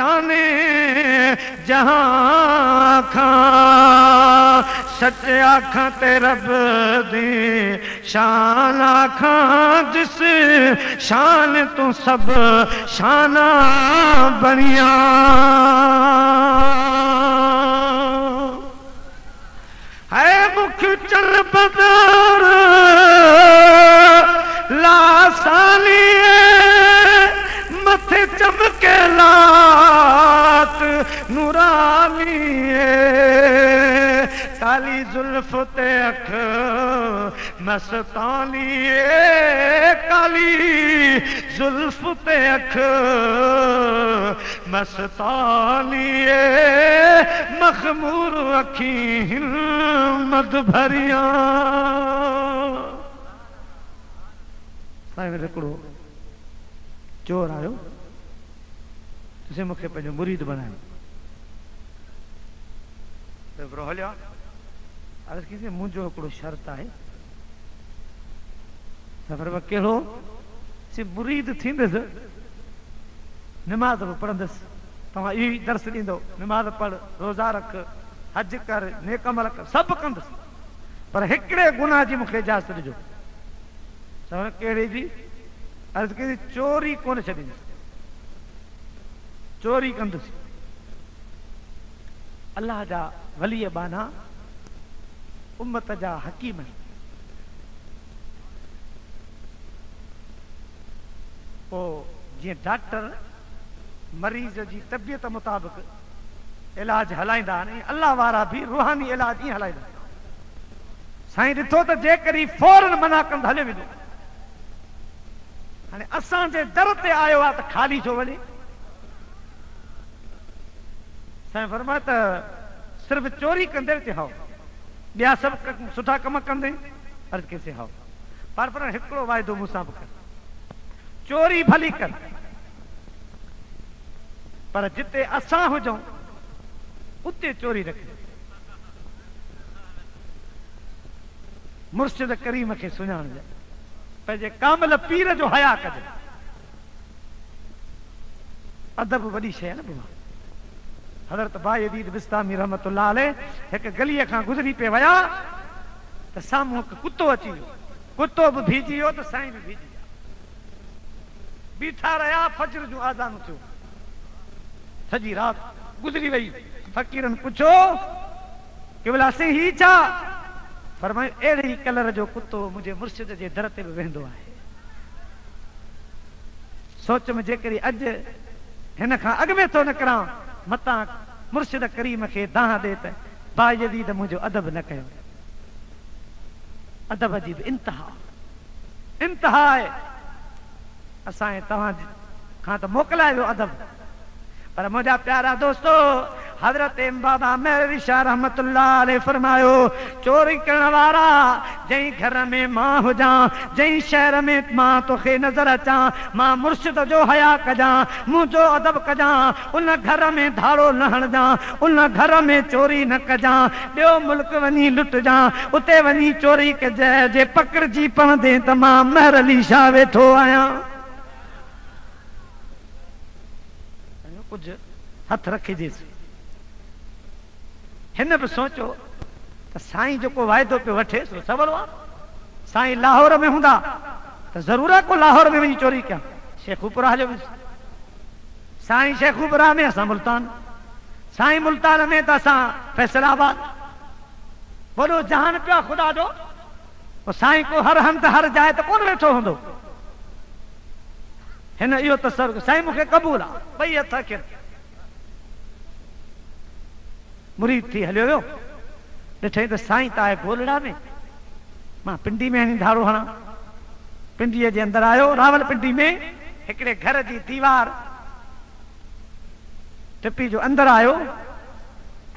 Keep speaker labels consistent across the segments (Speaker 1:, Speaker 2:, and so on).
Speaker 1: जाने जहां खां। सच आखां ते रब दी शान आखां, जिस शान तू सब शाना बनिया। है मुख चर बदर लासानी, मथे चमके लात नूरानी। काली जुल्फ ते अख मस्तानी, काली जुल्फ ते अख मस्तानी। मखमूर अखी मद भरिया। साईं हिकिड़ो चोर आयो, तुसीं मूंखे पंहिंजो मुरीद बणायो। हलिया अर्ज़ कई, मुंहिंजो हिकिड़ो शर्त आहे। सफ़र कहिड़ो? सी मुरीद थींदुसि, निमाज़ बि पढ़ंदुसि, तव्हां इहो ई दर्स ॾींदव, निमाज़ पढ़, रोज़ा रख, हज कर, नेक अमल कर, सभु कंदुसि, पर हिकिड़े गुनाह जी मूंखे इजाज़त ॾिजो। सफ़र कहिड़े जी? अर्ज़ कई, चोरी कोन छॾींदुसि, चोरी कंदुसि। अलाह जा वली बाना उम्मत जा हकीम। पोइ जीअं डॉक्टर मरीज़ जी तबियत मुताबिक़ इलाज हलाईंदा आहिनि, अलाह वारा बि रूहानी इलाज ईअं हलाईंदा आहिनि। साईं ॾिठो त जेकॾहिं फ़ौरन मना कंदो हलियो वेंदो। हाणे असांजे दर ते आयो आहे त ख़ाली छो वञे? साईं फरमायो त सिर्फ़ु चोरी कंदे चए हाओ, ॿिया सभु सुठा कम कंदे? अर्ज़ कयसीं हाओ, पर हिकिड़ो वाइदो मूंसां बि कर, चोरी भली कर, पर जिते असां हुजूं उते चोरी न कर। मुर्शिद करीम खे सुञाणिजांइ, पंहिंजे कामिल पीर जो हया कजे। अदब वॾी शइ आहे न बाबा। हज़रत बायज़ीद बिस्तामी रहमतुल्लाह अलैह हिकु गलीअ खां गुज़री पे विया त साम्हूं हिकु कुतो अची वियो। कुतो बि भीजी वियो त साईं बि भीजी विया। बीठा रहिया, फजर जूं आज़ानूं थियो, सॼी राति गुज़री वई। फ़क़ीरनि पुछियो क़िबला साईं ही छा? फरमायो अहिड़े ई कलर जो कुतो मुंहिंजे मुर्शिद जे दर ते बि वेंदो आहे। सोच में जेकॾहिं अॼु हिन खां अॻु में थो निकिरां, मतां मुर्शिद करीम खे दाह ॾे त बायज़ीद मुंहिंजो अदब न कयो। अदब जी बि इंतहा इंतहा आहे। असांजे तव्हां खां त मोकिलाए वियो अदब, पर मुंहिंजा प्यारा दोस्तो, हज़रत बाबा मेहर शाह रहमतुल्लाह अलैह फरमायो, चोरी करण वारा जंहिं घर में मां हुजां, जंहिं शहर में मां तोखे नज़र अचां, मां मुर्शिद जो हया कजां, मुंहिंजो अदब कजां, उन घर में धाड़ो न हणजां, उन घर में चोरी न कजां, ॿियो मुल्क वञी लुटिजां, उते वञी चोरी कजांइ, जे पकड़िजी पवंदे त मां मेहर अली शाह वेठो आहियां। कुझु हथ रखिजेसि। हिन बि सोचो त साईं जेको वाइदो पियो वठे सो सवलो आहे। साईं लाहौर में हूंदा त ज़रूरु आहे को लाहौर में वञी चोरी कयां। शेखूपुरा हलियो वियुसि, साईं शेखूपुरा में, असां मुल्तान, साईं मुल्तान में त असां फैसलाबाद। वॾो जहान पियो आहे ख़ुदा जो, पोइ साईं को हर हंधि हर जाइ ते कोन वेठो हूंदो। हिन इहो तसर साईं मूंखे क़बूल आहे, ॿई हथ अखियुनि। मुरीद थी हलियो वियो। ॾिठई त साईं त आहे गोलड़ा में, मां पिंडी में वञी धाड़ो हणां। पिंडीअ जे अंदरि आयो, रावलपिंडी में हिकिड़े घर जी दीवार टिपी जो अंदरि आयो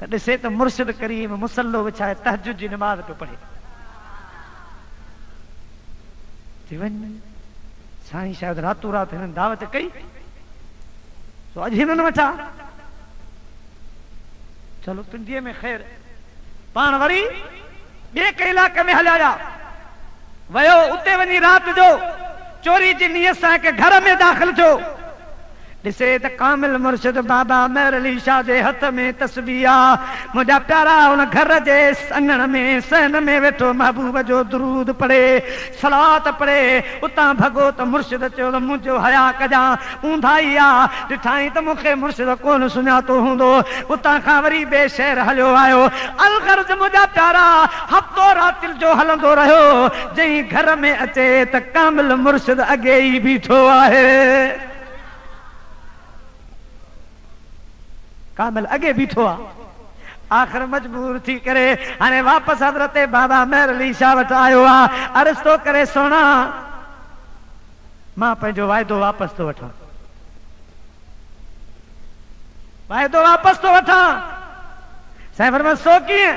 Speaker 1: त ॾिसे त मुर्शिद करीम मुसलो विछाए तहज्जुद जी नमाज़ पियो पढ़े। थी वञ साईं शायदि रातों राति हिननि दावत कई, सो अॼु हिननि वटां चलो पिंडीअ में ख़ैर। पाण वरी ॿिए कंहिं इलाइक़े में हलिया विया। वियो उते वञी राति जो चोरी जी नीयत सां हिकु घर में दाख़िल थियो। ॾिसे त कामिल मुर्शिद बाबा मेहर अली शाह जे हथ में तस्बीह आहे। मुंहिंजा प्यारा हुन घर जे अंगण में सहन में वेठो महबूब जो दरूद पढ़े, सलात पढ़े। उतां भॻो त मुर्शिद चयो त मुंहिंजो हया कजां, ऊंधाई आहे। ॾिठाई त मूंखे मुर्शिद कोन सुञातो हूंदो। उतां खां वरी ॿिए शहर हलियो आयो। अलगर्ज़ मुंहिंजा प्यारा हफ़्तो रातिल जो हलंदो रहियो। जंहिं घर में अचे त कामिल मुर्शिद अॻे ई बीठो आहे। कामिल अॻे बीठो आहे। आख़िर मजबूर थी करे हाणे वापसि हज़रत बाबा मेहर अली शाह वटि आयो आहे। अर्ज़ थो करे, सोना मां पंहिंजो वाइदो वापसि थो वठां, वाइदो वापसि थो वठां। साईं फरमायो, सो कीअं?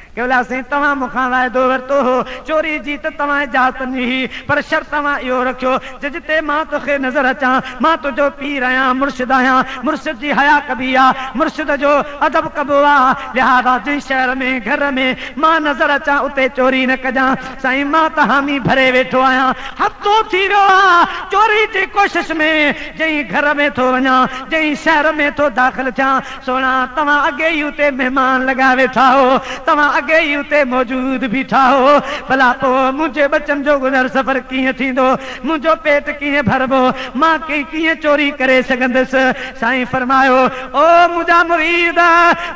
Speaker 1: केवला साईं तव्हां मूंखां वाइदो वरितो हो, चोरी जी त तव्हां इजाज़त ॾिनी हुई, पर शर्त तव्हां इहो रखियो जे जिते मां तोखे नज़र अचां, मां तुंहिंजो पीर आहियां, मुर्शिद आहियां, मुर्शिद जी हया कबी आहे, मुर्शिद जो अदब कबो आहे, लिहाज़ा जंहिं शहर में घर में मां नज़र अचां उते चोरी न कजां। साईं मां त हामी भरे वेठो आहियां, हफ़्तो थी वियो आहे चोरी जी कोशिश में, जंहिं घर में थो वञां, जंहिं शहर में थो दाख़िल थियां, सोना तव्हां अॻे ई उते महिमान लॻा वेठा हो, तव्हां अॻे ई उते मौजूद बीठा हो। भला पोइ मुंहिंजे बच्चनि जो गुज़र सफ़र कीअं थींदो, मुंहिंजो पेट कीअं भरिबो, मां कीअं चोरी करे सघंदुसि? साईं फरमायो, ओ मुंहिंजा मुरीद,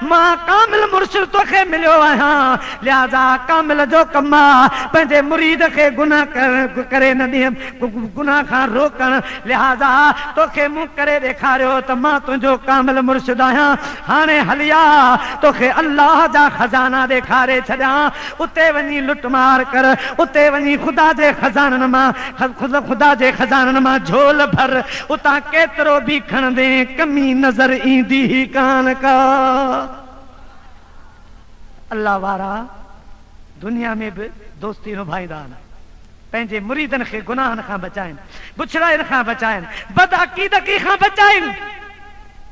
Speaker 1: मां कामिल मुर्शिद तोखे मिलियो आहियां, लिहाज़ा कामिल जो कमु आहे पंहिंजे मुरीद खे गुनाह करे न ॾियण, गुनाह खां रोकणु। लिहाज़ा तोखे मूं करे ॾेखारियो त मां तुंहिंजो कामिल मुर्शिद आहियां। हाणे हलिया तोखे अल्लाह जा ख़ज़ाना ॾेखारे छॾियां, उते वञी लुटमार कर, उते वञी ख़ुदा जे ख़ज़ाननि मां, ख़ुदा जे ख़ज़ाननि मां झोल भर, उतां केतिरो बि खणंदे कमी नज़र ईंदी ई कान का। अल्लाह वारा दुनिया में बि दोस्ती निभाईंदा आहिनि, पंहिंजे मुरीदनि खे गुनाहनि खां बचाइनि, बुछड़ाइनि खां बचाइनि, बदअक़ीदगी खां बचाइनि,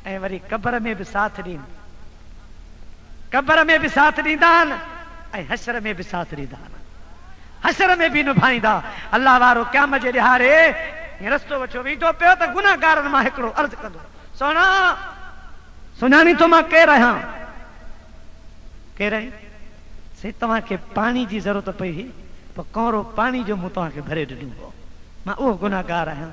Speaker 1: ऐं वरी क़बर में बि साथ ॾीनि, क़बर में बि साथ ॾींदा आहिनि ऐं हशर में बि साथ ॾींदा आहिनि, हशर में बि निभाईंदा। अल्लाह वारो क़यामत जे ॾिहाड़े रस्तो वठियो वेंदो पियो त गुनाहगारनि मां हिकिड़ो अर्ज़ु कंदो, सोना सुञाणी थो मां केरु आहियां? केरु आहीं? साईं तव्हांखे पाणी जी ज़रूरत पई हुई, पोइ कोरो पाणी जो मूं तव्हांखे भरे ॾिनो हो, मां उहो गुनाहगार आहियां।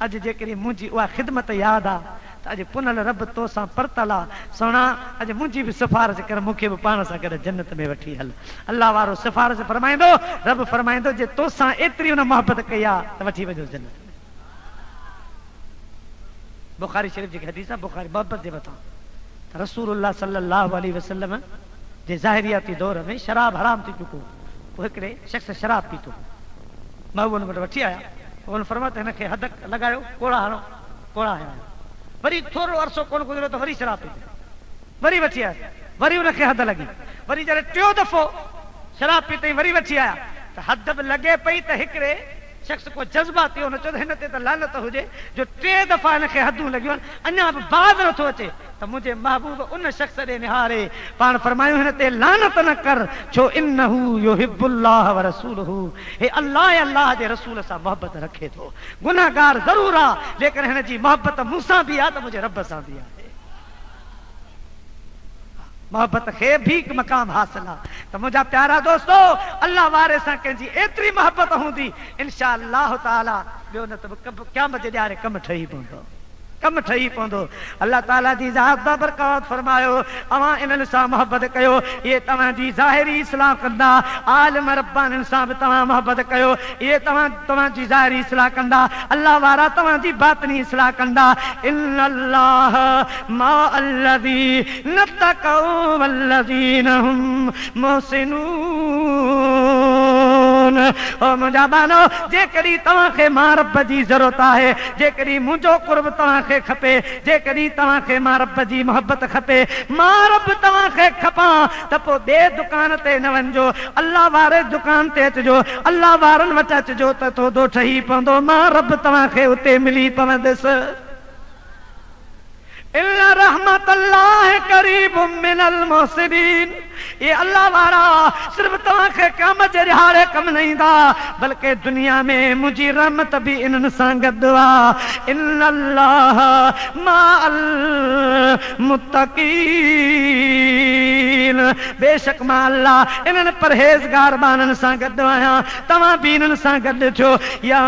Speaker 1: अॼु जेकॾहिं मुंहिंजी उहा ख़िदमत यादि आहे त अॼु पुनल रब तो सां परतल आहे। सोना अॼु मुंहिंजी बि सिफारिश कर, मूंखे बि पाण सां गॾु जन्नत में वठी हल। अल्लाह वारो सिफारिश फरमाईंदो, रब फरमाईंदो जे तोसां एतिरी हुन मोहबत कई आहे त वठी वञो जन्नत में। बुखारी शरीफ़ जेकी हदीस आहे, बुखारी मोहबत जे मथां त रसूलुल्लाह सल्लल्लाहु अलैहि वसल्लम जे ज़ाहिरियाती दौर में शराब हराम थी चुको। पोइ हिकिड़े शख़्स शराब पीतो, महबूब वटि वठी आया, हुन फरमायो त हिनखे हद लॻायो, कोड़ा हणो, कोड़ा हणा। वरी थोरो अरसो कोन गुज़रियो त वरी शराब पीती, वरी वठी आया, वरी हुनखे हद लॻी। वरी जॾहिं टियों दफ़ो शराब पीतई वरी वठी आया त हद बि लॻे पई त हिकिड़े शख़्स को जज़्बा थियो, हुन चयो त हिन ते त लानत हुजे जो टे दफ़ा हिनखे हदूं लॻियूं आहिनि, अञा बि बाज़ नथो अचे। त मुंहिंजे महबूब उन शख़्स ॾे निहारे पाण फरमायो, हिन ते लानत न कर, छो इन्नहु युहिब्बुल्लाह व रसूलुहु, हे अल्लाह ऐं अल्लाह जे रसूल सां मोहबत रखे थो। गुनाहगार ज़रूरु आहे, लेकिन हिन जी मोहबत मूंसां बि आहे त मुंहिंजे रब सां बि आहे। मोहबत खे बि मक़ाम हासिल आहे। त मुंहिंजा प्यारा दोस्तो, अल्लाह वारे सां कंहिंजी एतिरी मोहबत हूंदी, इनशा अल्लाह ताला ॿियो न त क़यामत जे ॾिहाड़े कमु ठही पवंदो, कमु ठही पवंदो। अल्लाह ताला जी ज़ात सां बरकत फरमायो, अवां इन्हनि सां मोहबत कयो, इहे तव्हांजी ज़ाहिरी इस्लाह कंदा। आलिम रब्बानियुनि सां बि तव्हां मोहबत कयो, इहे तव्हांजी ज़ाहिरी इस्लाह कंदा। अल्लाह वारा तव्हांजी बातिनी इस्लाह कंदा। इन्नल्लाह मा अल्लज़ीना तक़ौ वल्लज़ीना हुम मुहसिनून। ओ मुंहिंजा बानो, जेकॾहिं तव्हांखे मां रब जी ज़रूरत आहे, जेकॾहिं मुंहिंजो क़ुर्ब तव्हांखे खपे, जेकॾहिं तव्हांखे मां रब जी मोहबत खपे, मां रब तव्हांखे खपां, त पोइ ॿिए दुकान ते न वञिजो, अल्लाह वारे दुकान ते अचिजो, अल्लाह वारनि वटि अचिजो त थोरो ठही पवंदो, मां रब तव्हांखे उते मिली पवंदुसि। इन्ना रहमतल्लाह करीबुम मिनल मुहसिनीन, اهي الله وارا صرف توهان کي قيامت جي ڏهاڙي ڪم نه ايندا، بلڪه دنيا ۾ منهنجي رحمت به انهن سان گڏ آ. ان الله مع المتقين بيشڪ مان الله انهن پرهيزگار ٻانهن سان گڏ آهيان، توهان به انهن سان گڏ ٿيو. يا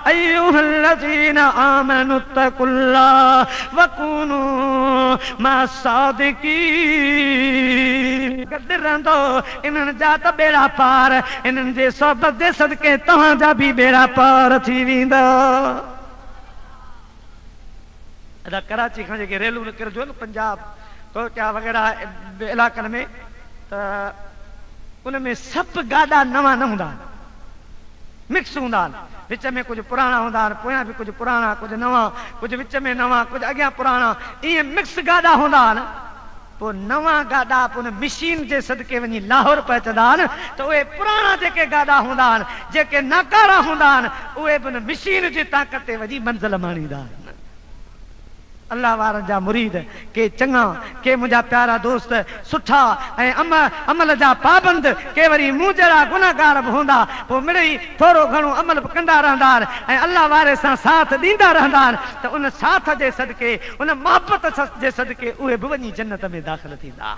Speaker 1: ايها الذين آمنوا اتقوا الله وڪونوا مع الصادقين. گڏ رهندو انهن جا ته ٻيڙا پار، انهن جي صحبت جي صدقي توهان جا به ٻيڙا پار ٿي ويندا. ادا ڪراچي کان جيڪي ريلون نڪرنديون آهن پنجاب، ڪوئٽا وغيره علائقن ۾ ته ان ۾ سڀ گاڏا نوان نه هوندا آهن، مڪس هوندا آهن، وچ ۾ ڪجهه پراڻا هوندا آهن، پويان به ڪجهه پراڻا، ڪجهه نوان، ڪجهه وچ ۾ نوان، ڪجهه اڳيان پراڻا، ائين مڪس گاڏا هوندا آهن. پوء نوان گاڏا به ان مشين جي صدقي وڃي لاهور پهچندا آهن ته اهي پراڻا جيڪي گاڏا هوندا آهن، جيڪي ناڪارا هوندا آهن، اهي به ان مشين جي طاقت تي وڃي منزل ماڻيندا آهن. الله وارن جا مريد، ڪي چڱا، ڪي منهنجا پيارا دوست، سٺا ۽ عمل جا پابند، ڪي وري مون جهڙا گنهگار به هوندا، پوء مڙئي ٿورو گهڻو عمل به ڪندا رهندا آهن ۽ الله واري سان ساٿ ڏيندا رهندا آهن ته ان ساٿ جي صدقي، ان محبت جي صدقي اهي به وڃي جنت ۾ داخل ٿيندا.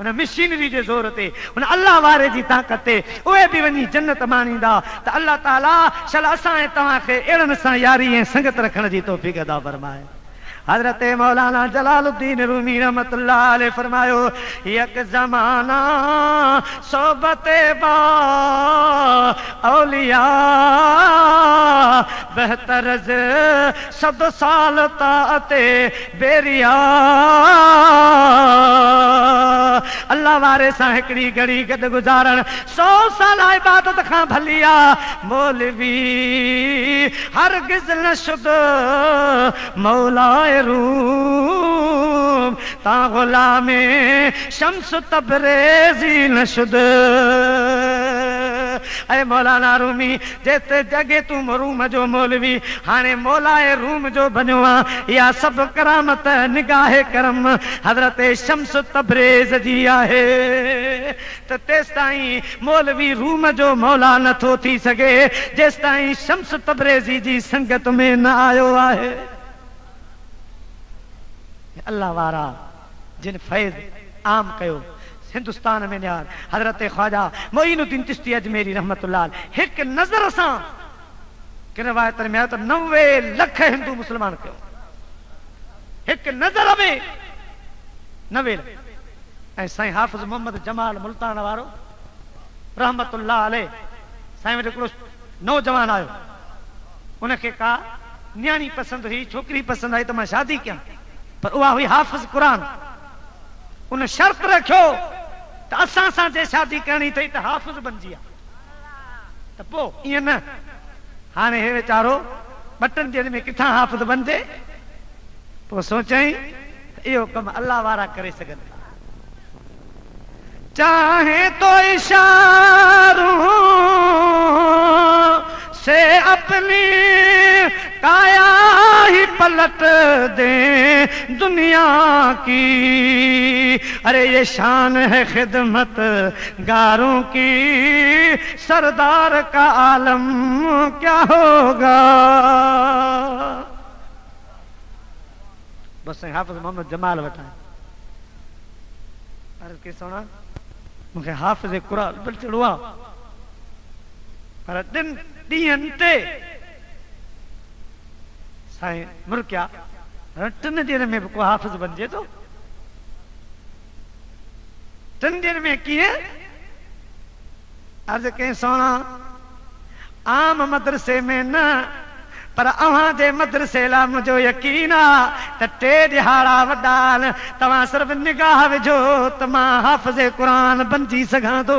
Speaker 1: ان مشينري جي زور تي، ان الله واري جي طاقت تي اهي به وڃي جنت ماڻيندا ته الله تعاليٰ شل اسان ۽ توهان کي اهڙن سان ياري ۽ سنگت رکڻ جي توفيق عطا فرمائي. حضرت مولانا جلال الدين رومي رحمة الله عليه فرمايو، يڪ زمانه صحبت با اولياء بهتر از صد سال طاعت بي رياء. الله واري سان هڪڙي گهڙي گڏ گذارڻ سو سال عبادت کان ڀلي آ. مولوي هرگز نه شد مولاء روم تان غلام شمس تبريزي نه شد. اي مولانا رومي جيستائين اڳي تون روم جو مولوي هاڻي مولاء روم جو بنيو آن، اها سڀ ڪرامت نگاهه ڪرم حضرت شمس تبريز جي آهي ته تيستائين مولوي روم جو مولا نه ٿو ٿي سگهي جيستائين شمس تبريزي جي سنگت ۾ نه آيو آهي. الله وارا جن فيض عام ڪيو هندستان ۾ نيار حضرت خواجه معين الدين چشتي اجميري رحمة الله عليه هڪ نظر سان ڪن روايتن ۾ آيو ته 90 لک هندو مسلمان ڪيو هڪ نظر ۾ 90 لک ۽ سائين حافظ محمد جمال ملتان وارو رحمة الله عليه سائين وٽ هڪڙو نوجوان آيو ان کي ڪا نياڻي پسند هئي ڇوڪري پسند آئي ته مان شادي ڪيان پر اها هئي حافظ قرآن ان شرط رکيو ته اسان سان جي شادي ڪرڻي اٿئي ته حافظ بنجي آ ته پوء ائين نه هاڻي هي ويچارو ٻه ٽن ڏينهن ۾ ڪٿان حافظ بنجي پوء سوچيائين ته اهو ڪم الله وارا ڪري سگهن ٿا. چاهين تو اشارون سي اپني ڪايا هي پلٽ دين دنيا ڪي اري يي شان هي خدمت گارون ڪي سردار ڪا عالم ڪيا هوگا. بس سائين حافظ محمد جمال وٽ آيم. عرض ڪيس سهڻا مون کي حافظ قرآن بڻجڻو آ پر ٻن ڏينهن تي سائين مرڪيا ٽن ڏينهن ۾ به ڪو حافظ بنجي ٿو؟ ٽن ڏينهن ۾ ڪيئن؟ عرض ڪيائين سهڻا عام مدرسي ۾ نه پر اوهان جي مدرسي لاء منهنجو يقين آ ته ٽي ڏهاڙا وڏا آهن، توهان صرف نگاهه وجهو ته مان حافظ قرآن بنجي سگهان ٿو.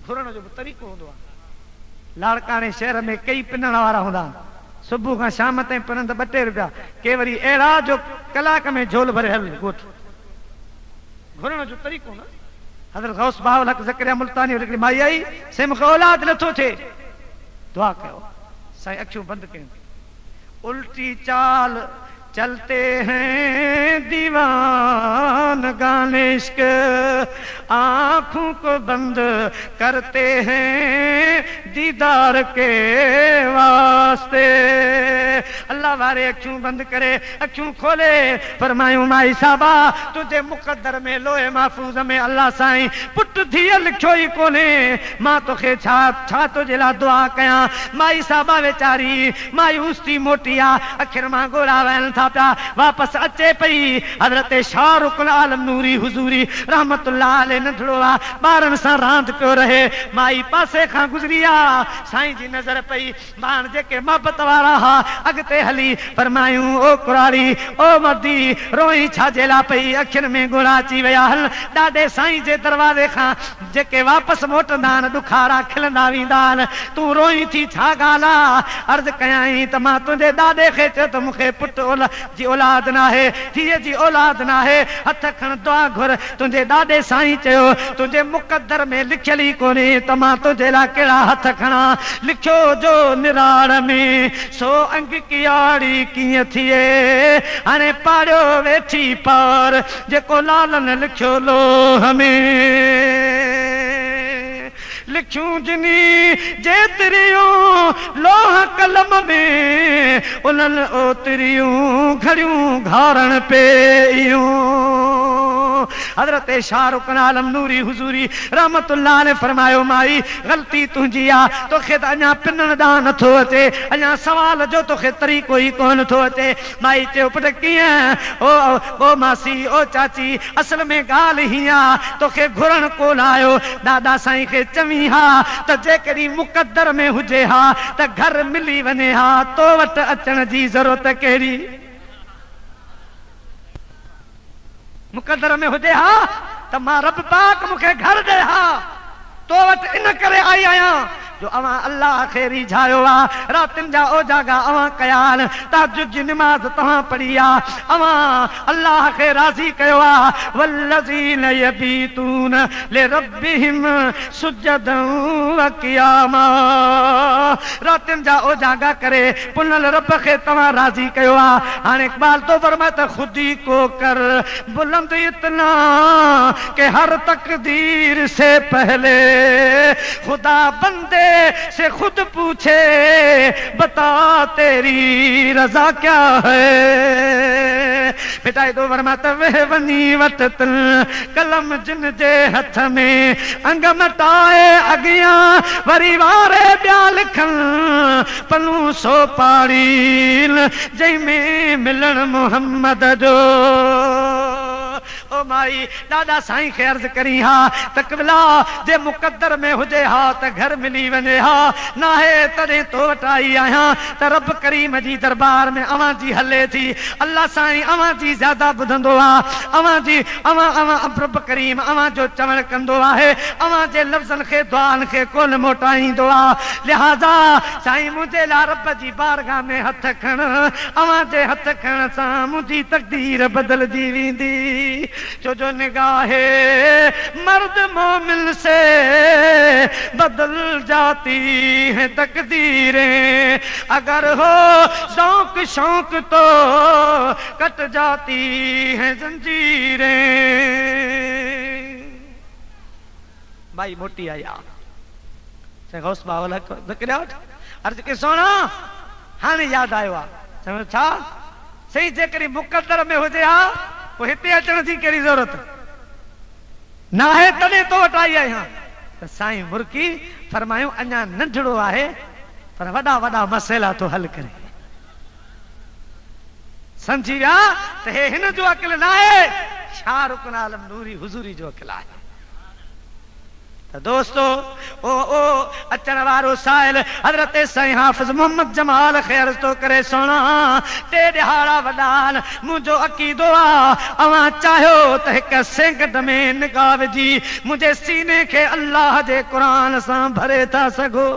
Speaker 1: گهرڻ جو به طريقو هوندو آهي. لاڙڪاڻي شهر ۾ ڪيئي پنڻ وارا هوندا آهن. صبح کان شام تائين پنن ته ٻه ٽي روپيا، ڪي وري اهڙا جو ڪلاڪ ۾ جهول ڀري هل ڳوٺ. گهرڻ جو طريقو نه. حضرت غوث بهاءالحق زڪريا ملتاني وٽ هڪڙي مائي آئي، سائين مون کي اولاد نه ٿو ٿئي، دعا ڪيو. سائين اکيون بند ڪيون. الٽي چال चलते हैं दीवानगान इश्क, आँखों को बंद करते हैं दीदार के वास्ते। अल्लाह वारे अखियूं बंद करे अखियूं खोले, फरमायूं माई साहबा तुंहिंजे मुक़द्दर में लोहे महफूज़ में अल्लाह साईं पुट धीअ लिखियो ई कोन्हे, मां तोखे छा छा तुंहिंजे लाइ दुआ कयां। माई साहबा वीचारी मायूस थी मोटी आहे, अखियुनि मां ॻोढ़ा वहनि था पिया, वापसि अचे पई। हज़रत शाह रुकन आलम नूरी हुज़ूरी रहमतुल्लाह अलैह नंढड़ो आहे, ॿारनि सां रांदि पियो रहे, माई पासे खां गुज़री आहे, साईं जी नज़र पई, मां जेके मोहबत वारा हा अॻिते हली फरमायूं ओ कुराड़ी ओ मर्दी रोई छा जे लाइ पई, अखियुनि में ॻोढ़ा अची विया आहिनि। ॾाढे साईं जे दरवाज़े खां जेके वापसि मोटंदा आहिनि ॾुखारा खिलंदा वेंदा आहिनि, तूं रोई थी छा ॻाल्हि आहे? अर्ज़ु कयाई त मां तुंहिंजे ॾाॾे खे चयो त मूंखे पुट जी औलाद नाहे, धीअ जी औलाद नाहे, हथ खण दुआ घुर। तुंहिंजे ॾाॾे साईं चयो तुंहिंजे मुक़द्दर में लिखियल ई कोन्हे त मां तुंहिंजे लाइ कहिड़ा हथ खणा, लिखियो जो निराड़ में सो अंग कियाड़ी कीअं थिए, हाणे पाड़ियो वेठी पार जेको लालनि लिखियो लोह में। लिखियूं जिनी जेतिरियूं लोह कलम में, उन्हनि ओतिरियूं घड़ियूं घारण पियूं। हज़रत शाह रुकन आलम नूरी हुज़ूरी रहमतुल्लाह अलैह फरमायो माई ग़लती तुंहिंजी आहे, तोखे त अञा पिनण ॾांहुं नथो अचे, अञा सवाल जो तोखे तरीक़ो ई कोन थो अचे। माई चयो पुट कीअं? ओ ओ मासी ओ चाची असल में ॻाल्हि हीअं आहे, तोखे घुरण कोन आयो, दादा साईं खे चवी हा त जेकॾहिं मुक़द्दर में हुजे हा त घर मिली वञे हा, तो वटि अचण जी ज़रूरत कहिड़ी? मुक़द्दर में हुजे हा त मां रब पाक मूंखे घर ॾे हा, तो वटि इन करे आई आहियां जो अवां अल्लाह खे रिझायो आहे, रातियुनि जा ओजागा अवां कया आहिनि, तहज्जुद जी नमाज़ तव्हां पढ़ी आहे, अवां अल्लाह खे राज़ी कयो आहे। वल्लज़ीन यबीतून लिरब्बिहिम सुजदन व क़ियामा, रातियुनि जा ओजागा करे पुनल रब खे तव्हां राज़ी कयो आहे। हाणे इक़बाल थो फरमाए त ख़ुदी को कर बुलंद इतना के हर तकदीर से पहले खुदा बंदे से खुद पूछे बता तेरी रजा क्या है। बेटा दो फरमाता वे वनी वट तुन कलम जिन जे हथ में अंग मटाए अगियां वरी वारे ॿिया लिखन पनू सो पाड़ीन जंहिंमें मिलण मोहम्मद जो। ओ माई दादा साईं खे अर्ज़ करी हा त क़िबला जे मुक़द्दर में हुजे हा त घर मिली वञे हा, नाहे तॾहिं तो वटि आई आहियां त रब करीम जी दरबार में अवां जी हले थी। अल्लाह साईं अवां जी ज़्यादा ॿुधंदो आहे, अवां जी अवां अवां रब करीम अवां जो चवण कंदो आहे, अवां जे लफ़्ज़नि खे दुआनि खे कोन मोटाईंदो आहे। लिहाज़ा साईं मुंहिंजे लाइ रब जी बारगाह में हथ खण, अवां जे हथ खणण सां मुंहिंजी तक़दीर बदिलजी वेंदी। छो जो निगाहे मर्द मोमिन से बदल जाती है तकदीरें, अगर हो शौक शौक तो कट जाती हैं जंजीरें। भाई मोटी आया गौस बावल अर्ज़ के सोना हाणे यादि आयो आहे, छा सही जेकॾहिं मुक़द्दर में हुजे हा पोइ हिते अचण जी कहिड़ी ज़रूरत नाहे, तॾहिं तो वटि आई आहियां। त साईं मुर्की फरमायूं अञा नंढड़ो आहे पर वॾा वॾा मसइला थो हल करे। सम्झी विया त हे हिन जो अकिल नाहे, शाह रुकन आलम नूरी हुज़ूरी जो अकिल आहे। त दोस्तो ओ ओ अचण वारो साहिल हज़रत साईं हाफ़िज़ मोहम्मद जमाल खे अर्ज़ थो करे सोना टे ॾिहाड़ा वॾा आहिनि, मुंहिंजो अक़ीदो आहे अवां चाहियो त हिकु सेकंड में निगाह विझी मुंहिंजे सीने खे अल्लाह जे क़ुर सां भरे था सघो।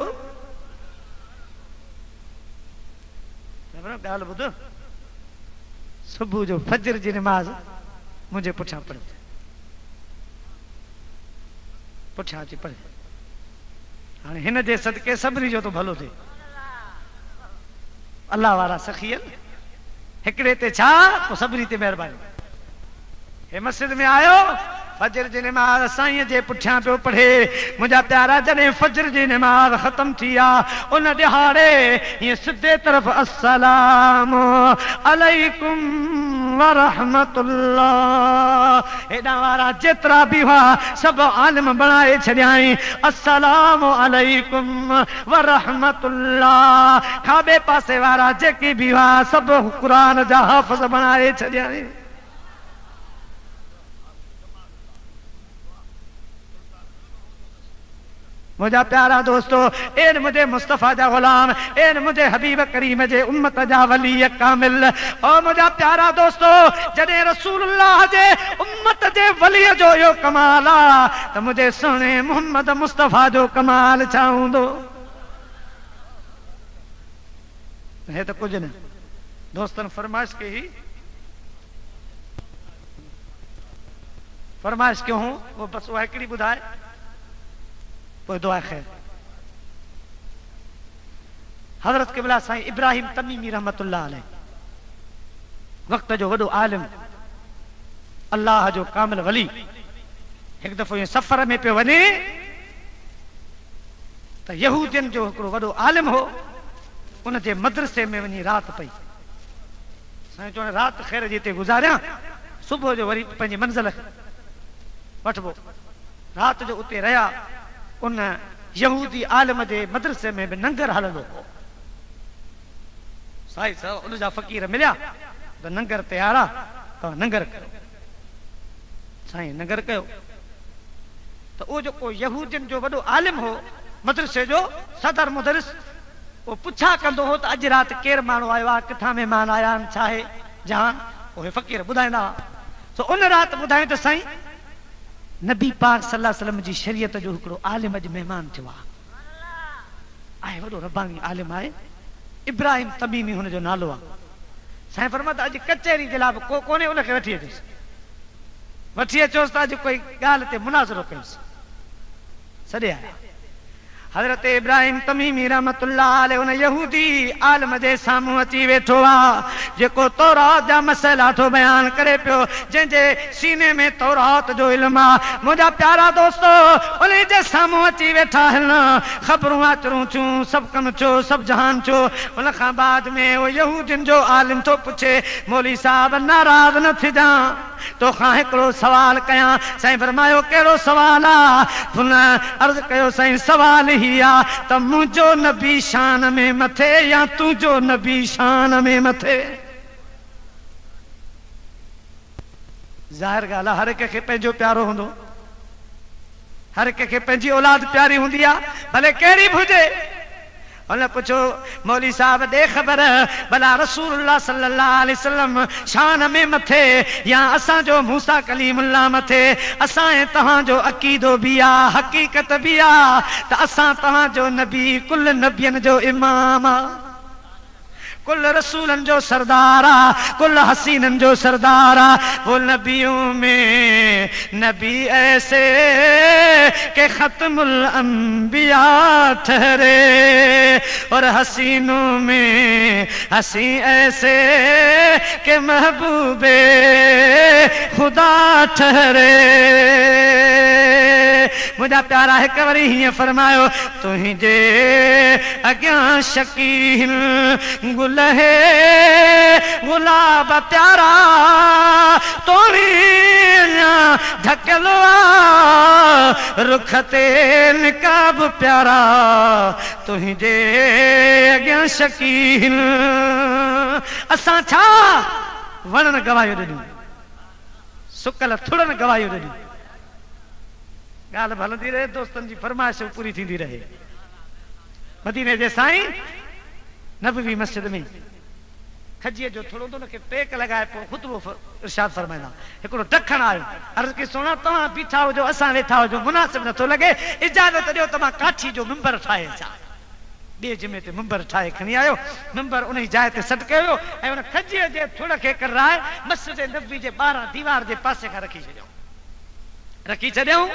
Speaker 1: ॻाल्हि ॿुध, सुबुह जो फजर जी नमाज़ मुंहिंजे पुठियां पढ़, पुठियां अची पढ़े। हाणे हिन जे सदके सभिनी जो थो भलो थिए। अल्लाह वारा सखी आहिनि, हिकिड़े ते छा, पोइ सभिनी ते महिरबानी। हे मस्जिद में आयो, फजर जी नमाज़ साईं जे पुठियां पियो पढ़े। मुंहिंजा प्यारा, जॾहिं फजर जी नमाज़ ख़तम थी आहे, उन ॾिहाड़े ईअं सिधे तरफ़ अस्सलाम अलैकुम वरहमतुल्लाह। हेॾां वारा जेतिरा बि हुआ सभु आलिम बणाए छॾियाई। अस्सलाम अलैकुम वरहमतुल्लाह। खाॿे पासे वारा जेके बि हुआ सभु क़ुर जा हाफ़िज़ बणाए छॾियाई। मुंहिंजा प्यारा दोस्तो, एन मुंहिंजे मुस्तफ़ा जा ग़ुलाम, एन मुंहिंजे हबीब करीम जे उम्मत जा वली कामिल। ओ मुंहिंजा प्यारा दोस्तो, जॾहिं रसूलुल्लाह जे उम्मत जे वलीअ जो इहो कमाल आहे त मुंहिंजे सुहिणे मोहम्मद मुस्तफ़ा जो कमाल छा हूंदो? हे त कुझु न। दोस्तनि फरमाइश कई, फरमाइश कयूं, उहो बसि उहा हिकिड़ी ॿुधाए पोइ दुआ ख़ैर। हज़रत क़िबला साईं इब्राहिम तमीमी रहमतुल्लाह अलैह, वक़्त जो वॾो आलिम, अल्लाह जो कामिल वली, हिकु दफ़ो ईअं सफ़र में पियो वञे त यहूदियुनि जो हिकिड़ो वॾो आलिम हो, उनजे मदरसे में वञी राति पई। साईं चवण राति ख़ैर जी हिते गुज़ारियां, सुबुह जो वरी पंहिंजी मंज़िल वठिबो। राति जो उते रहिया, उन यहूदी आलिम जे मदरसे में बि नंगर हलंदो हो। साईं साहब उन जा फ़क़ीर मिलिया त नंगर तयारु आहे, तव्हां नंगर कयो। साईं नंगर कयो त उहो जेको यहूदियुनि जो वॾो आलिम हो, मदरसे जो सदर मुदरिस, उहो पुछा कंदो हो त अॼु राति केरु माण्हू आयो आहे, किथां महिमान आया आहिनि, छा आहे जहान, उहे फ़क़ीर ॿुधाईंदा हुआ। सो उन राति ॿुधायूं त साईं नबी पाक सल्लल्लाहु अलैहि वसल्लम जी शरीयत जो हिकिड़ो आलिम अॼु महिमान थियो आहे, आहे वॾो रबानी आलिम आहे, इब्राहिम तमीमी हुनजो नालो आहे। साईं फरमाए त अॼु कचहरी जे लाइ बि को कोन्हे, उनखे वठी अचोसि, वठी अचोसि त अॼु कोई ॻाल्हि ते मुनाज़रो कयोसि। सॾे आया हज़रत इब्राहिम तमीमी रहमतुल्लाह अलैह उन यहूदी आलिम जे साम्हूं अची वेठो आहे, जेको तौरात जा मसइला थो बयान करे पियो, जंहिंजे सीने में तौरात जो इल्मु आहे। मुंहिंजा प्यारा दोस्तो, उन जे साम्हूं अची वेठा आहिनि, ख़बरूं आचरूं थियूं, सभु कमु थियो, सभु जहान थियो। उन खां बाद में उहो यहूदियुनि जो आलिम थो पुछे, मौलवी साहब नाराज़ न थिजां, तोखां हिकिड़ो सवाल कयां। साईं फरमायो कहिड़ो सवाल आहे? हुन अर्ज़ कयो साईं सवाल ही आहे त मुंहिंजो नबी शान में मथे या तुंहिंजो नबी शान में मथे? ज़ाहिर ॻाल्हि आहे, हर हिक खे पंहिंजो प्यारो हूंदो, हर हिक खे पंहिंजी औलाद प्यारी हूंदी आहे, भले कहिड़ी बि हुजे। हुन पुछो मौलवी साहब ॾे ख़बर, भला रसूलुल्लाह सल्लल्लाहु अलैहि वसल्लम शान में मथे या असांजो मूसा कलीमुल्लाह मथे? असां ऐं तव्हांजो अक़ीदो बि आहे, हक़ीक़त बि आहे त असां तव्हांजो नबी कुल नबियनि जो इमाम आहे, कुल रसूलनि जो सरदार आहे, कुल हसीननि जो सरदार आहे। वो नबियों में नबी ऐसे के ख़त्मुल अंबिया ठहरे, और हसीनों में हसी ऐसे के महबूबे खुदा ठहरे। मुंहिंजा प्यारा हिकु वरी हीअं फरमायो, तुंहिंजे अॻियां शकील गुल है गुलाब प्यारा, तोरी ढकियल आहे रुख ते निकाब प्यारा, तुंहिंजे अॻियां शकील। असां छा वणनि गवाहियूं ॾिनियूं, सुकल थुड़नि गवाहियूं ॾिनियूं। ॻाल्हि बि हलंदी रहे, दोस्तनि जी फरमाइश बि पूरी थींदी रहे। मदीने जे साईं नबवी मस्जिद में खजीअ जो थोरो हूंदो, हुनखे टेक लॻाए पोइ ख़ुतबो इरशाद फरमाईंदा। हिकिड़ो डखण आयो, अर्ज़ कई सोना तव्हां बीठा हुजो असां वेठा हुजूं, मुनासिब नथो लॻे, इजाज़त ॾियो त मां काठी जो मिंबर ठाहे अचां। ॿिए जुमे ते मिंबर ठाहे खणी आयो, मिंबर उन जाइ ते सॾु कयो वियो ऐं हुन खजीअ जे थुड़ खे कराए मस्जिद नबी जे ॿाहिरां दीवार जे पासे खां रखी छॾियऊं, रखी छॾियऊं।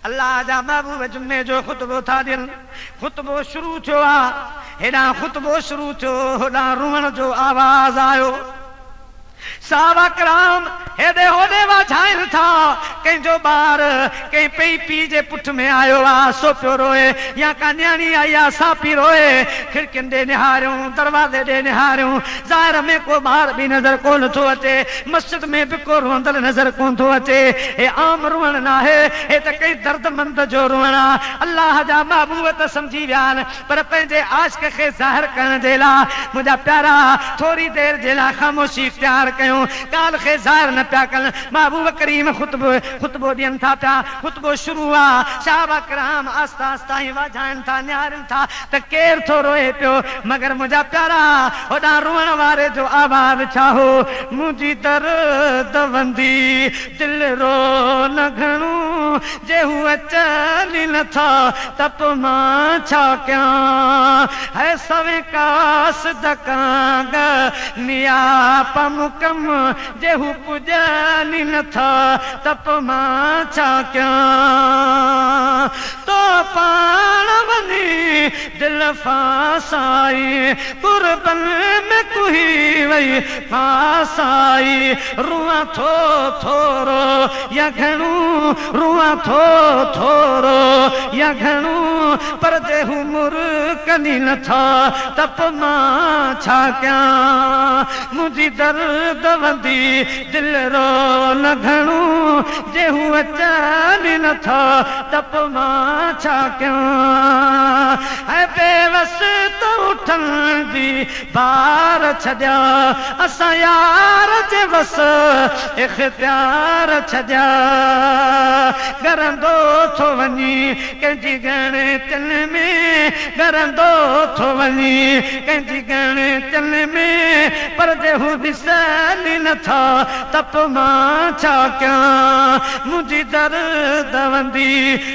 Speaker 1: अल्लाह जा महबूब जुमे जो ख़ुतबो था ॾियनि, ख़ुतबो शुरू थियो आहे, हेॾां ख़ुतबो शुरू थियो, होॾां रुअण जो आवाज़ आयो। सहाबा कराम हेॾे होॾे वाझाइनि था, कंहिंजो ॿार कंहिं पई पीउ जे पुठ में आयो आहे सो पियो रोए, या का नियाणी आई आहे सा पई रोए। खिड़कियुनि ॾे निहारियूं, दरवाज़े ॾे निहारियूं, ज़ाहिर में को ॿार बि नज़र कोन थो अचे, मस्जिद में बि को रोअंदड़ नज़र कोन थो अचे। हे आम रोअण न आहे, हे त कंहिं दर्दमंद जो रोअण आहे। अलाह जा महबूब त सम्झी विया आहिनि, पर पंहिंजे आशिक खे ज़ाहिर करण जे लाइ मुंहिंजा प्यारा थोरी देरि जे लाइ ख़ामोशी इख़्तियार कयूं, ॻाल्हि खे ज़ाहिर न पिया कनि। महबूब करीम ख़ुतबो ॾियनि था पिया, ख़ुतबो शुरू आहे, सहाबा कराम आस्ता आस्ता ई वाझाइनि था, निहारनि था त केरु थो रोए पियो। मगर मुंहिंजा प्यारा होॾां रोअण वारे जो आवाज़ छा हो? मुंहिंजी दर्द वंदी दिलि रो न घणो, जे हू अचनि नथा त पोइ मां छा कयां? है सवे कास दकांग नियाप मुकम, जे हू पुॼनि नथा त पोइ मां छा कयां? तो पाण वञी दिलि फासाई, कुर्बन में कुही वई फासाई। रुआं थो थोरो या घणो, रुआं थो थोरो या घणो, पर जे हू मुर्कनि नथा त पोइ मां छा कयां? मुंहिंजी दर्द वंदी दिलि रो न घणो, जे हू अचनि नथा त पोइ मां छा कयां? ऐं बेवस त उठनि बि बार छॾिया, असां यार जे वस इख़्तियार छॾिया। गरंदो थो वञी कंहिंजी ॻणतियुनि में, गरंदो थो वञी कंहिंजी ॻणतियुनि में, पर जे हू ॾिसनि नथा त पोइ मां छा कयां? मुंहिंजी दर्द वंदी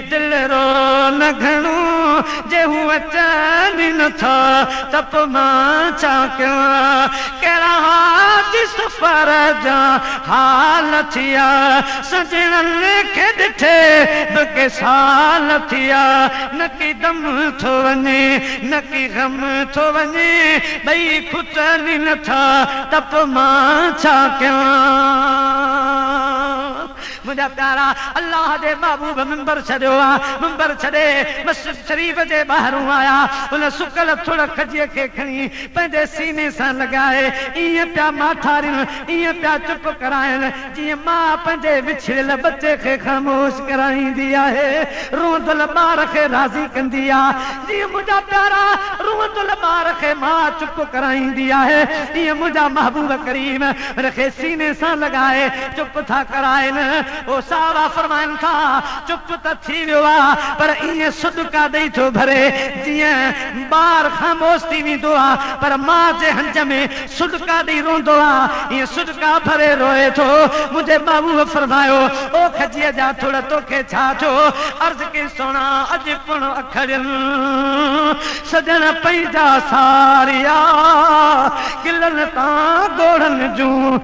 Speaker 1: दिलि रो न घणो, जे हू अचनि नथा त पोइ मां छा कयां? कहिड़ा हाजी सफ़र जा हाल थिया, सजणनि खे ॾिठे बि के साल थिया। न की दम थो वञे न की ग़म थो वञे, ॿई खुटनि नथा त पोइ मां छा कयां? मुंहिंजा प्यारा अलाह जे महबूब मिंबर छॾियो आहे, मिंबर छॾे मस्जिद शरीफ़ जे ॿाहिरों आया, उन सुकल थुड़ खजीअ खे खणी पंहिंजे सीने सां लॻाए ईअं पिया माठारिनि, ईअं पिया चुप कराइनि जीअं मां पंहिंजे विछड़ियल बच्चे खे ख़ामोश कराईंदी आहे, रोअंदड़ ॿार खे राज़ी कंदी आहे। जीअं मुंहिंजा प्यारा रोअंदड़ ॿार खे मां चुप कराईंदी आहे, ईअं मुंहिंजा महबूब करीम हुनखे सीने सां लॻाए चुप था कराइनि। ओ सावा फरमाइनि था चुप त थी वियो आहे, पर ईअं सुॾका ॾेई थो भरे जीअं ॿार ख़ामोश थी वेंदो आहे, पर मां जे हंज में सुॾका ॾेई रोअंदो आहे, ईअं सुॾका भरे रोए थो। मुंहिंजे महबूब फरमायो, ओ खजीअ जा थुड़ तोखे छा थियो? अर्ज़ कई, सोणा अॼु पिणु अखड़ियुनि सजण पंहिंजा सारिया, किलनि तां ॻोढ़नि जूं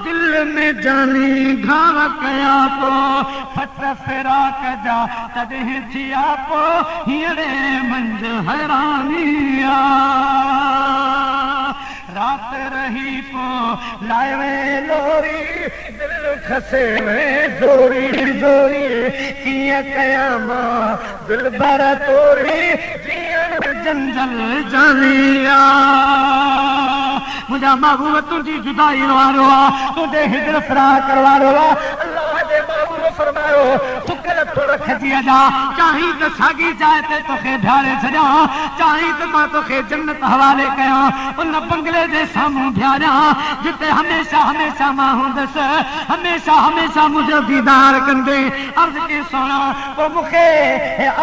Speaker 1: दिल में जानी घाव कया पो, फट फिराक जा तॾहिं थिया पो, हींअर मंझ हैरानी आ। रात रही पो लाए वे लोरी, दिल खसे वे ज़ोरी ज़ोरी, कीअं कयां मां दिल भर तोरी, जीअं जंजल जानी आ। मुंहिंजा महबूब तुंहिंजी जुदाई वारो आहे, तुंहिंजे हिजर फिराक वारो आहे। अलाह जे महबूब फरमायो, सुकल थुड़ खजीअ जा, चाहीं त साॻी जाइ ते तोखे बीहारे छॾियां, चाहीं त मां तोखे जन्नत हवाले कयां, उन बंगले जे साम्हूं बीहारियां जिते हमेशा हमेशा मां हूंदुसि, हमेशा हमेशा मुंहिंजो दीदार कंदे। अर्ज़ कई, सोणा पोइ मूंखे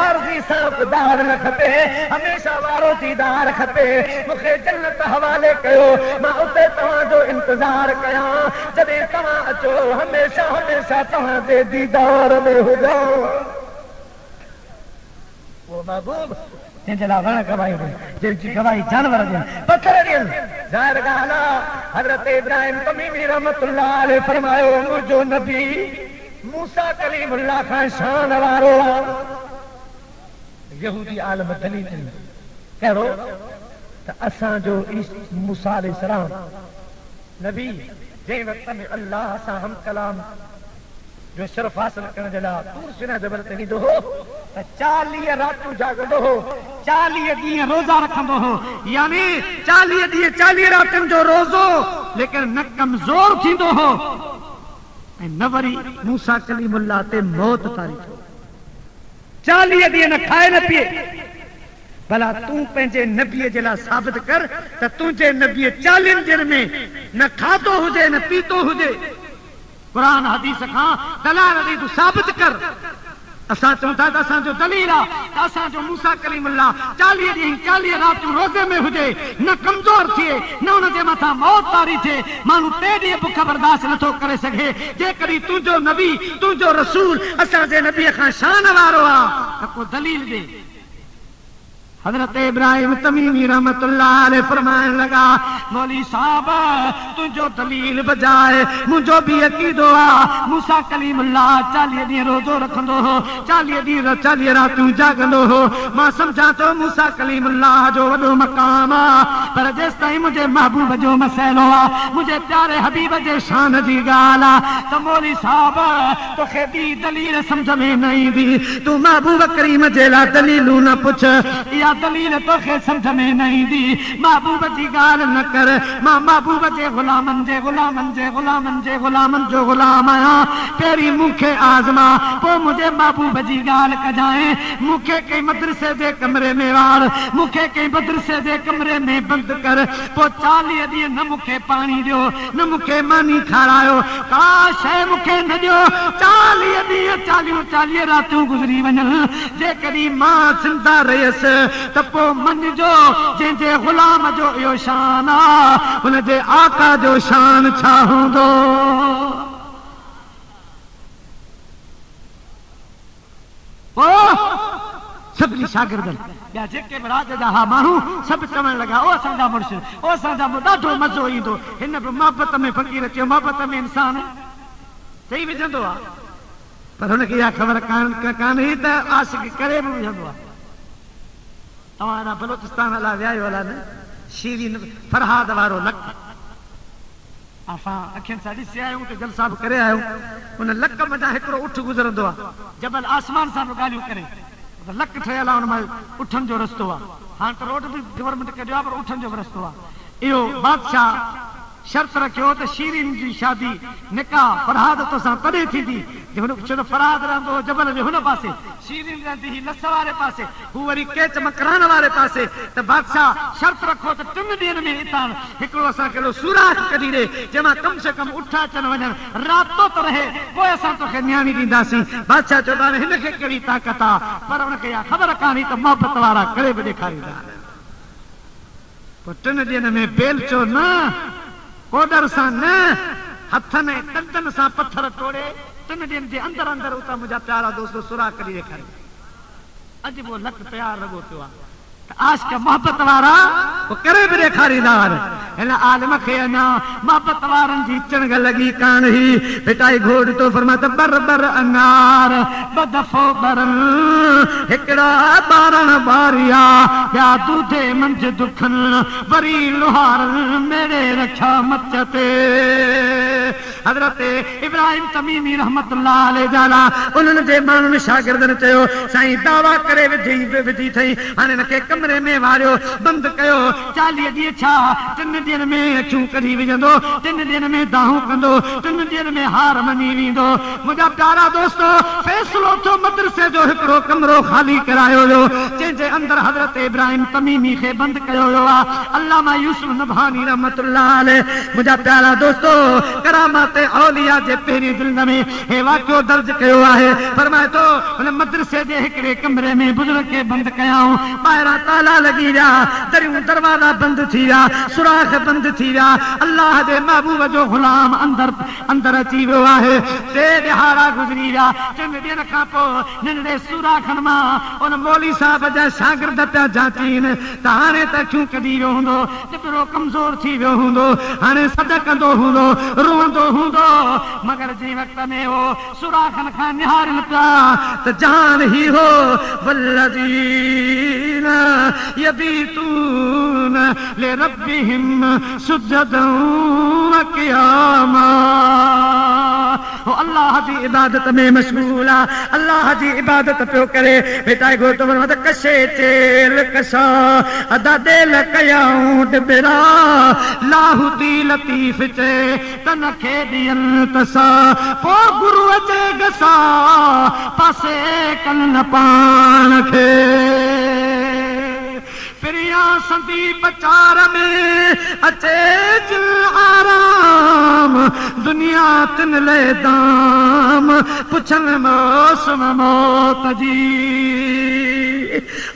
Speaker 1: आर्ज़ी सां दीदार न खपे, हमेशा वारो दीदार खपे, मूंखे जन्नत हवाले कयो, मां उते तव्हांजो इंतज़ार कयां, जॾहिं तव्हां अचो हमेशा हमेशा तव्हांजे दीदार में हुजां। उहो महबूब जंहिंजे लाइ वण गवाही ॾियनि, जंहिंजी गवाही जानवर ॾियनि, पथर ॾियनि। ज़ाहिर ॻाल्हि आहे, हज़रत इब्राहिम तमीमी रहमतुल्लाह अलैह फरमायो, मुंहिंजो नबी मूसा कलीमुल्लाह खां शान वारो आहे। يهودي عالم دليل ڏنو. ڪهڙو؟ ته اسان جو موسيٰ عليه السلام نبي جنهن وقت ۾ الله سان هم ڪلام جو شرف حاصل ڪرڻ جي لاء طور سينا جبل تي ويندو هو ته 40 راتيون جاڳندو هو، 40 ڏينهن روزا رکندو هو، يعني 40 ڏينهن 40 راتين جو روزو، ليڪن نه ڪمزور ٿيندو هو ۽ نه وري موسيٰ ڪليم الله تي موت طاري ٿيو. 40 ڏينهن نه کائي نه پيئي. ڀلا تون پنهنجي نبيء جي لاء ثابت ڪر ته تنهنجي نبيء 40 ڏينهن ۾ نه کاڌو هجي نه پيتو هجي. قرآن حديث کان دلائل ڏئي تون ثابت ڪر. اسان چئون ٿا ته اسان جو دليل آ ته اسان جو موسيٰ ڪليم الله 40 ڏينهن 40 راتيون روزي ۾ هجي، نه ڪمزور ٿئي، نه ان جي مٿان موت طاري ٿئي. ماڻهو 3 ڏينهن بک برداشت نه ٿو ڪري سگهي. جيڪڏهن تنهنجو نبي، تنهنجو رسول اسان جي نبيء کان شان وارو آ ته ڪو دليل ڏي. حضرت ابراهيم تميمي رحمة الله عليه فرمائڻ لڳا، مولوي صاحب! تنهنجو دليل بجاء منهنجو به عقيدو آ، موسيٰ ڪليم الله 40 ڏينهن روزو رکندو هو، 40 ڏينهن 40 راتيون جاڳندو هو، مان سمجهان ٿو موسيٰ ڪليم الله جو وڏو مقام آ، پر جيستائين منهنجي محبوب جو مسئلو آ، منهنجي پياري حبيب جي شان جي ڳالهه آ ته مولوي صاحب! توکي ٻي دليل سمجهه ۾ نه ايندي. تون محبوب ڪريم جي لاء دليلون نه پڇ. اها دليل توکي سمجهه ۾ نه ايندي. محبوب جي ڳالهه نه ڪر. مان محبوب جي غلامن جي غلامن جي غلامن جي غلامن جو غلام آهيان. پهرين مون کي آزما، پوء منهنجي محبوب جي ڳالهه ڪجانء. مون کي ڪنهن مدرسي جي ڪمري ۾ واڙ. مون کي ڪنهن مدرسي جي ڪمري ۾ بند ڪر. پوء 40 ڏينهن نه مون کي پاڻي ڏيو، نه مون کي ماني کارايو، ڪا شيء مون کي نه ڏيو، 40 ڏينهن چاليهون 40 راتيون گذري وڃن، جيڪڏهن مان زنده رهيس ته پوء مڃجو جنهن جي غلام جو اهو شان آ، ان جي آقا جو شان ڇا هوندو؟ پوء سڀني شاگردن، ٻيا جيڪي به راڄ جا ها ماڻهو، سڀ چوڻ لڳا، او اسان جا مرشد، او اسان جا ڏاڍو مزو ايندو. هن به محبت ۾ فقير چيو، محبت ۾ انسان چئي وجهندو آ، پر هن کي اها خبر ڪانه هئي ته عاشق ڪري به وجهندو آ. توهان هيڏانهن بلوچستان الا ويا آهيو الا نه، شيرين فرهاد وارو لڪ. اسان اکين سان ڏسي آيا آهيون، اتي جلسا به ڪري آيا آهيون. ان لڪ منجهان هڪڙو اٺ گذرندو آهي. جبل آسمان سان به ڳالهيون ڪري. ته لڪ ٺهيل آهي، ان مان اٺن جو رستو آهي. هاڻ ته روڊ به گورنمينٽ ڪڍيو آهي، پر اٺن جو به رستو آهي. اهو بادشاهه شرط رکيو ته شيرين جي شادي، نڪاح، فرهاد توسان تڏهن ٿيندي، جي هن ڇو ته فرهاد رهندو هو جبل جي هن پاسي، شيرين رهندي هئي لس واري پاسي. هو وري ڪيچ مڪران واري پاسي ته بادشاهه شرط رکو ته 3 ڏينهن ۾ اتان هڪڙو اسان کي اهڙو سوراخ ڪڍي ڏي، جنهن مان ڪم سي ڪم اٺ اچن وڃن، رابطو ته رهي، پوء اسان توکي نياڻي ڏينداسين. بادشاهه چيو ته هاڻي هن کي ڪهڙي طاقت آ؟ پر ان کي اها خبر ڪانهي ته محبت وارا ڪري به ڏيکاريندا آهن. پوء 3 ڏينهن ۾ بيلچو نه، ڪوڏر سان نه، هٿن ۽ ڏندن سان پٿر ٽوڙي 3 ڏينهن جي اندر اندر اتان منهنجا پيارا دوستو سوراخ ڪڍي ڏيکاريو. اڄ به اهو لڪ تيار لڳو پيو آهي ته عاشق محبت وارا اهو ڪري به ڏيکاريندا آهن. هن عالم کي اڃا محبت وارن جي چڻگ لڳي ڪانه هئي. ڀٽائي گهوٽ ٿو فرمائي ته ٻر ٻر اڱار، ٻه دفعو ٻرن، هڪڙا ٻارڻ ٻاريا، ٻيا دودي منجهه دکن، وري لوهارن ميڙي رکيا مچ تي. حضرت ابراهيم تميمي رحمة الله عليه جالا انهن جي ماڻهن شاگردن چيو، سائين دعويٰ ڪري وڌي اٿئي، هاڻي هن کي ڪمري ۾ واڙيو، بند ڪيو، 40 ڏينهن ڇا، 3 ڏينهن ۾ اکيون ڪڍي وجهندو، 3 ڏينهن ۾ دانهون ڪندو، 3 ڏينهن ۾ هار مڃي ويندو. منهنجا پيارا دوستو! فيصلو ٿيو، مدرسي جو هڪڙو ڪمرو خالي ڪرايو ويو، جنهن جي اندر حضرت ابراهيم تميمي کي بند ڪيو ويو آهي. علامه يوسف نبهاني رحمة الله عليه منهنجا پيارا دوستو! ڪرامات اولياء جي پهرين جلد ۾ هي واقعو درج ڪيو آهي. فرمائي ٿو، هن مدرسي جي هڪڙي ڪمري ۾ بزرگ کي بند ڪيائون. ٻاهران تالا لڳي ويا، دريون دروازا بند ٿي ويا، سوراخ बंदि थी विया। अल्लाह जे महबूब जो ग़ुलाम अंदरि अंदरि अची वियो आहे। टे ॾिहाड़ा गुज़री विया। टिनि ॾींहनि खां पोइ नंढड़े सूराखनि मां उन मौली साहिब जा शागिर्द पिया जाचीनि त हाणे त अखियूं कढी वियो हूंदो, टिबरो कमज़ोर थी वियो हूंदो, हाणे सॾ कंदो हूंदो, रोअंदो हूंदो। मगर जंहिं वक़्त में उहो सुराखनि खां निहारनि पिया त जान ही हो वल्लज़ीना यबीतून लिरब्बिहिम सुज्जदन व क़ियामा। अल्लाह जी इबादत में मशगूल आहे, अल्लाह जी इबादत पियो करे। बेटा घोट त कशे चेल कशा अदा दिल कयाऊं डिबरा लाहूती लतीफ़ चे तन खे ॾियनि तसा पोइ गुरूअ जे गसा पासे कन न पाण खे। प्रिया संदीप चार में अचे आराम दुनिया तिन ले दाम पुछन मौसम मौत जी।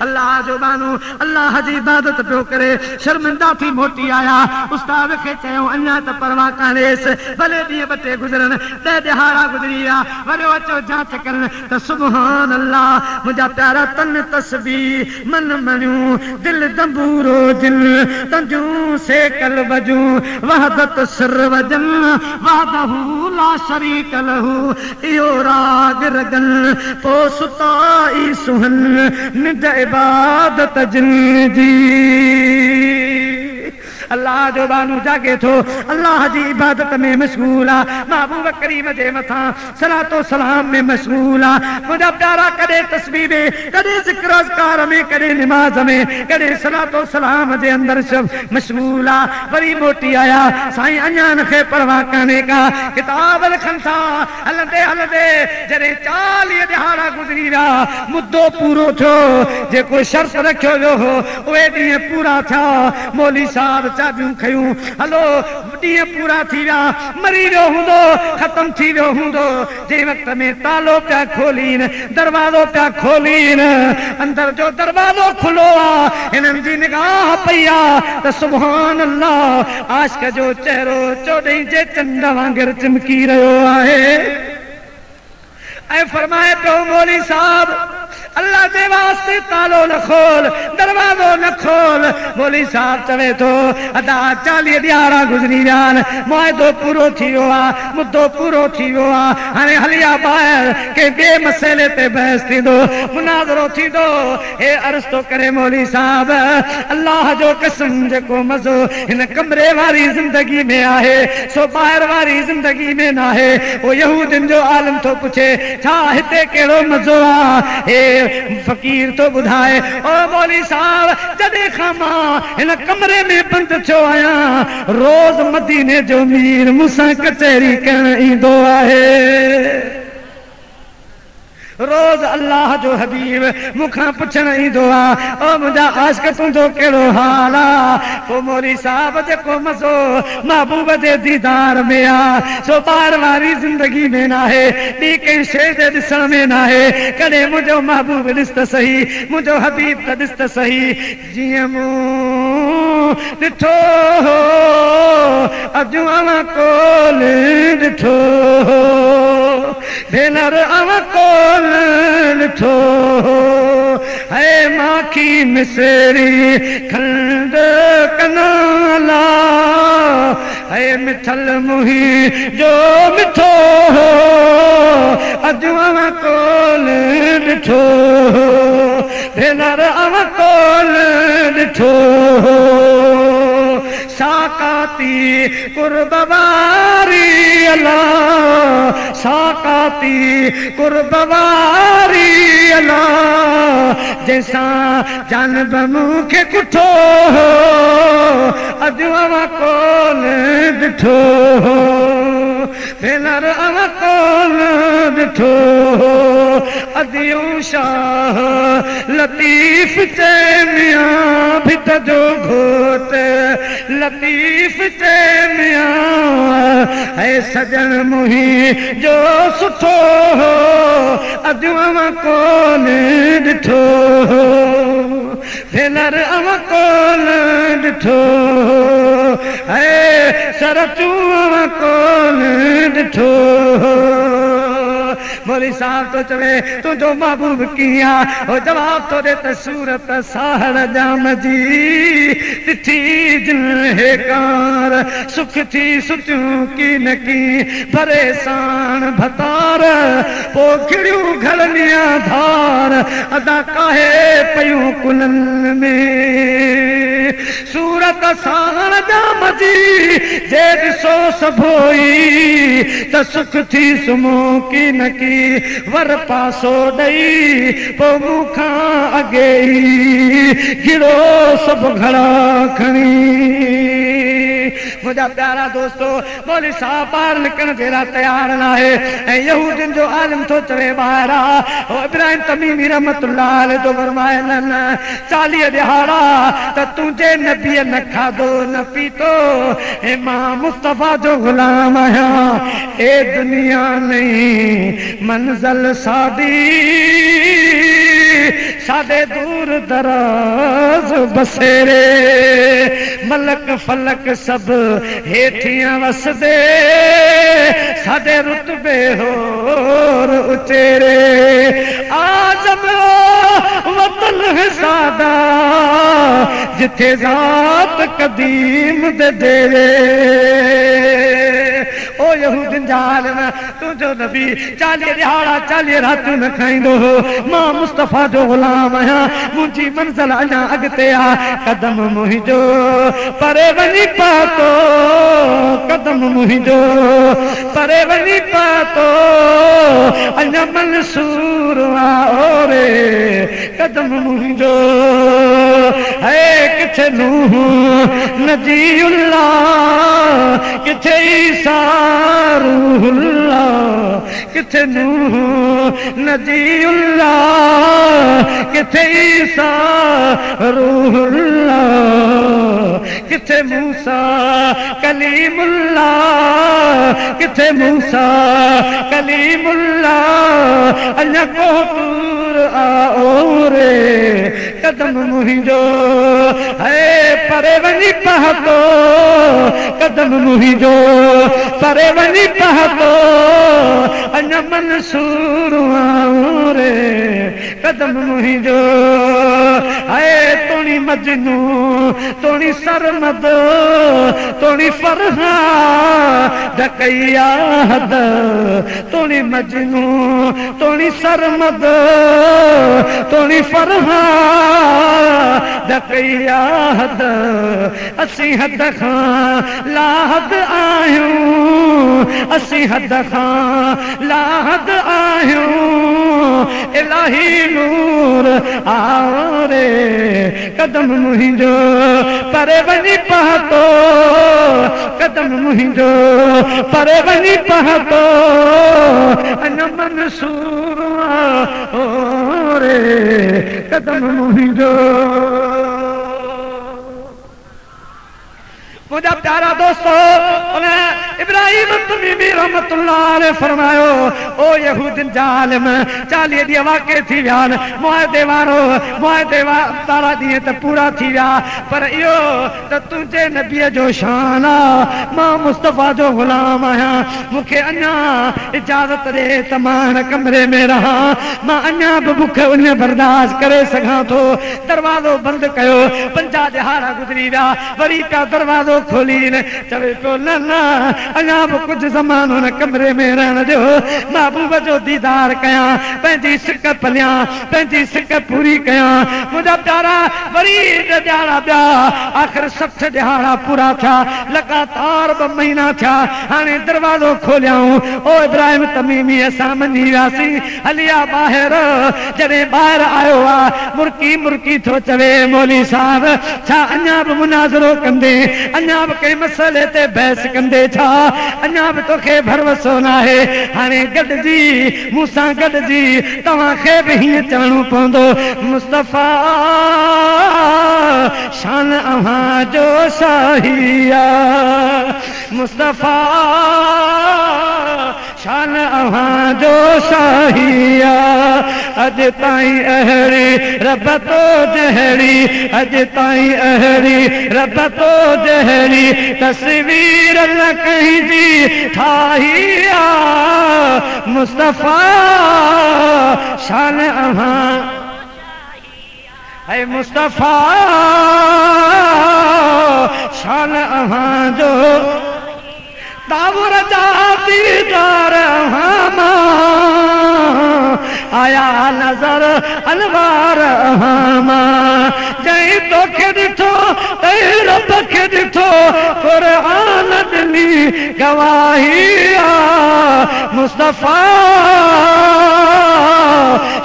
Speaker 1: अल्लाह जो बानू अल्लाह जी इबादत पियो करे। शर्मिंदा थी मोटी आया। उस्ताद खे चयो अञा त परवाह कान्हेसि, भले ॾींहं ॿ टे गुज़रनि, ॾह ॾिहाड़ा गुज़री विया, वरी अचो जांच करणु त सुभान अल्लाह मुंहिंजा प्यारा तन तस्बीह मन मणियूं दिल दंबूरो जिन तंजूं सेकल वजूं वहदत सिर वजन वहदहू ला शरीक लहू इहो राग रगन पोइ सुता ई सुहन निंड इबादत जिन जी। अल्लाह जो बानू जागे थो, अल्लाह जी इबादत में मशगूल आहे, महबूब करीम जे मथां सलातो सलाम में मशगूल आहे। मुंहिंजा प्यारा कॾहिं तस्बीह में, कॾहिं ज़िक्र अज़कार में, कॾहिं नमाज़ में, कॾहिं सलातो सलाम जे अंदरि मशगूल आहे। वरी मोटी आया, साईं अञा खे परवाह कान्हे का। किताब लिखनि था, हलंदे हलंदे जॾहिं 40 ॾिहाड़ा गुज़री विया, मुद्दो पूरो थियो, जेको शर्त रखियो वियो हो उहे ॾींहं पूरा थिया। मौली साहिब चाबियूं खयूं, हलो ॾींहं पूरा थी विया, मरी वियो हूंदो, ख़तमु थी वियो हूंदो। जंहिं वक़्त में तालो पिया खोलीनि, दरवाज़ो पिया खोलीनि, अंदरि जो दरवाज़ो खुलो आहे, हिननि जी निगाह पई आहे त सुभान अल्लाह आशिक जो चहिरो 14 जे चंड वांगुरु चमकी रहियो आहे। ऐं फरमाए पियो मौली साहिब अल्लाह जे वास्ते तालो न खोल, दरवाज़ो न खोल। मौली साहिब चवे थो अदा 40 ॾिहाड़ा गुज़री विया आहिनि, मुआदो पूरो थी वियो आहे, मुद्दो पूरो थी वियो आहे, हाणे हलिया ॿाहिरि कंहिं ॿिए मसइले ते बहस थींदो, मुनाज़रो थींदो। हे अर्ज़ थो करे मौली साहिब, अल्लाह जो कसम जेको मज़ो हिन कमरे वारी ज़िंदगी में आहे सो ॿाहिरि वारी ज़िंदगी में न आहे। उहो यहूदियुनि जो आलम थो पुछे छा हिते कहिड़ो मज़ो आहे? हे फ़क़ीर थो ॿुधाए ओ मौली साहिब, जॾहिं खां मां हिन कमरे में बंदि थियो आहियां, रोज़ मदीने जो मीर मूंसां कचहरी करण ईंदो आहे, रोज़ अल्लाह जो हबीब मूंखां पुछण ईंदो आहे, ओ मुंहिंजा आशिक तुंहिंजो कहिड़ो हाल आहे? पोइ मौली साहिब जेको मज़ो महबूब जे दीदार में आहे सो ॿाहिरि वारी ज़िंदगी में न आहे, ॿी कंहिं शइ जे ॾिसण में न आहे। कॾहिं मुंहिंजो महबूब ॾिस त सही, मुंहिंजो हबीब त ॾिस त सही, जीअं मूं ॾिठो हो अॼु अवां कोन ॾिठो, भेनर अवां कोन ॾिठो, है माखी मिसरी खंड कनाला, है मिठल मुही जो मिठो हो अॼु अवां कोन ॾिठो, भेनर अवां कोन ॾिठो। साकाती कुर्ब वारी अल्लाह, साकाती कुर्ब वारी अल्लाह, जंहिंसां जानब मूंखे कुठो हो अॼु अवां कोन ॾिठो, भेनर अवां कोन ॾिठो। अदियूं शाह लतीफ़ चए मियां भित जो घोट, लतीफ़ चए मियां है सजण मुही जो सुठो हो अॼु अवां कोन ॾिठो, भेनर ڀينر اوهان ڪونه ڏٺو، هي سرچون اوهان ڪونه ڏٺو. مولوي صاحب ٿو چوي تنهنجو محبوب ڪيئن آ؟ هو جواب ٿو ڏي ته صورت ساهڙ ڄام جي ڏٺي جن هيڪار، سک ٿي ستيون ڪي نه ڪي ڀري ساڻ ڀتار، پوءِ کڙيون گهڙنيا ڌار، ادا ڪاهي پيون ڪلن ۾. صورت ساهڙ ڄام جي جي ڏسو سڀوئي، ته سک ٿي سمهو ڪي نه ڪي ور پاسو ڏيئي، پوءِ مون کان اڳي ئي گڙو سڀ گهڙا کڻي. منهنجا پيارا دوستو، مولوي صاحب ٻاهر نڪرڻ جي لاءِ تيار نه آهي ۽ يهودين جو عالم ٿو چوي ٻاهر آ. ابراهيم تميمي رحمت ٿو فرمائي نه نه 40 ڏهاڙا ته تنهنجي نبيءَ نه کاڌو نه پيتو، ۽ مان مصطفيٰ جو غلام آهيان. اي دنيا نئي منزل ساڏي، ساڏي دور دراز بسيري، ملڪ فلڪ سڀ هيٺيان وسدي، ساڏي رتبي هور اچيري. آزم وطن سادا، جٿي ذات قديم دي ڊيري. او يهودين جا عالم، تنهنجو نبي 40 ڏهاڙا 40 راتيون نه کائيندو هو، مان مصطفيٰ جو غلام آهيان، منهنجي منزل اڃا اڳتي آهي. قدم منهنجو پري وڃي پاتو، قدم منهنجو پري وڃي پاتو، اڃا منصور آهي ري قدم منهنجو. هي ڪٿي نوح نجي الله، ڪٿي عيسيٰ روح الله، ڪٿي نوح نجي الله، ڪٿي عيسيٰ روح الله، ڪٿي موسيٰ ڪليم الله، ڪٿي موسيٰ ڪليم الله، اڃا ڪو تور آ ري قدم منهنجو. هي پري وڃي پهتو، قدم منهنجو پري وڃي پهتو، اڃا منصور ري قدم منهنجو. هي توڻي مجنون توڻي سرمد توڻي فرهاد ڪئي حد، توڻي مجنون توڻي سرمد توڻي فرهاد ڪئي حد، اسين حد کان لاحد آهيون، اسين حد کان لاحد آهيون. الاهي نور آ ري قدم منهنجو پري وڃي پهتو، قدم منهنجو پري وڃي پهتو، اڃا منصور ري قدم منهنجو. منهنجا پيارا دوستو، ان ابراهيم تميمي رحمت عليه فرمايو او يهودين جا عالم، 40 ڏينهن واقع ٿي ويا آهن، معاهدي وارو معاهدي وارا ڏينهن ته پورا ٿي ويا، پر اهو ته تنهنجي نبيءَ جو شان آهي، مان مصطفيٰ جو غلام آهيان، مون کي اڃا اجازت ڏي ته مان هن ڪمري ۾ رهان، مان اڃا به بک اڃ برداشت ڪري سگهان ٿو. دروازو بند ڪيو، 50 ڏهاڙا گذري ويا، وري پيا دروازو کولين، چوي پيو نه نه اڃا به ڪجهه زمانو هن ڪمري ۾ رهڻ ڏيو، محبوب جو ديدار ڪيان، پنهنجي سڪ پليان، پنهنجي سڪ پوري ڪيان. منهنجا پيارا، وري ڏهاڙا ٻيا، آخر 60 ڏهاڙا پورا ٿيا، لڳاتار 2 مهينا ٿيا. هاڻي دروازو کوليائون، او ابراهيم تميمي اسان مڃي وياسين، هلي آ ٻاهر. جڏهن ٻاهر آيو آهي، مرڪي مرڪي ٿو چوي مولوي صاحب، ڇا اڃا به مناظرو ڪندي، اڃا به ڪنهن مسئلي تي بحث ڪندي، ڇا اڃا به توکي ڀروسو نه آهي؟ هاڻي گڏجي مون سان گڏجي توهان کي به هيئن چوڻو پوندو، مصطفيٰ شان اوهان جو شاهي آ، مصطفيٰ शान अव्हां जो शाही आ। अॼु ताईं अहिड़ी रब तो जहिड़ी, अॼु ताईं अहिड़ी रब तो जहिड़ी तस्वीर न कंहिंजी ठाही आ। मुस्तफ़ा शान अव्हां है, मुस्तफ़ा शान अव्हां जो तावर जा दीदार अव्हां मां आया नज़र अनवार अव्हां मां। जंहिं तोखे ॾिठो तंहिं रब खे ॾिठो, क़ुरान ॾिनी गवाही आ। मुस्तफ़ा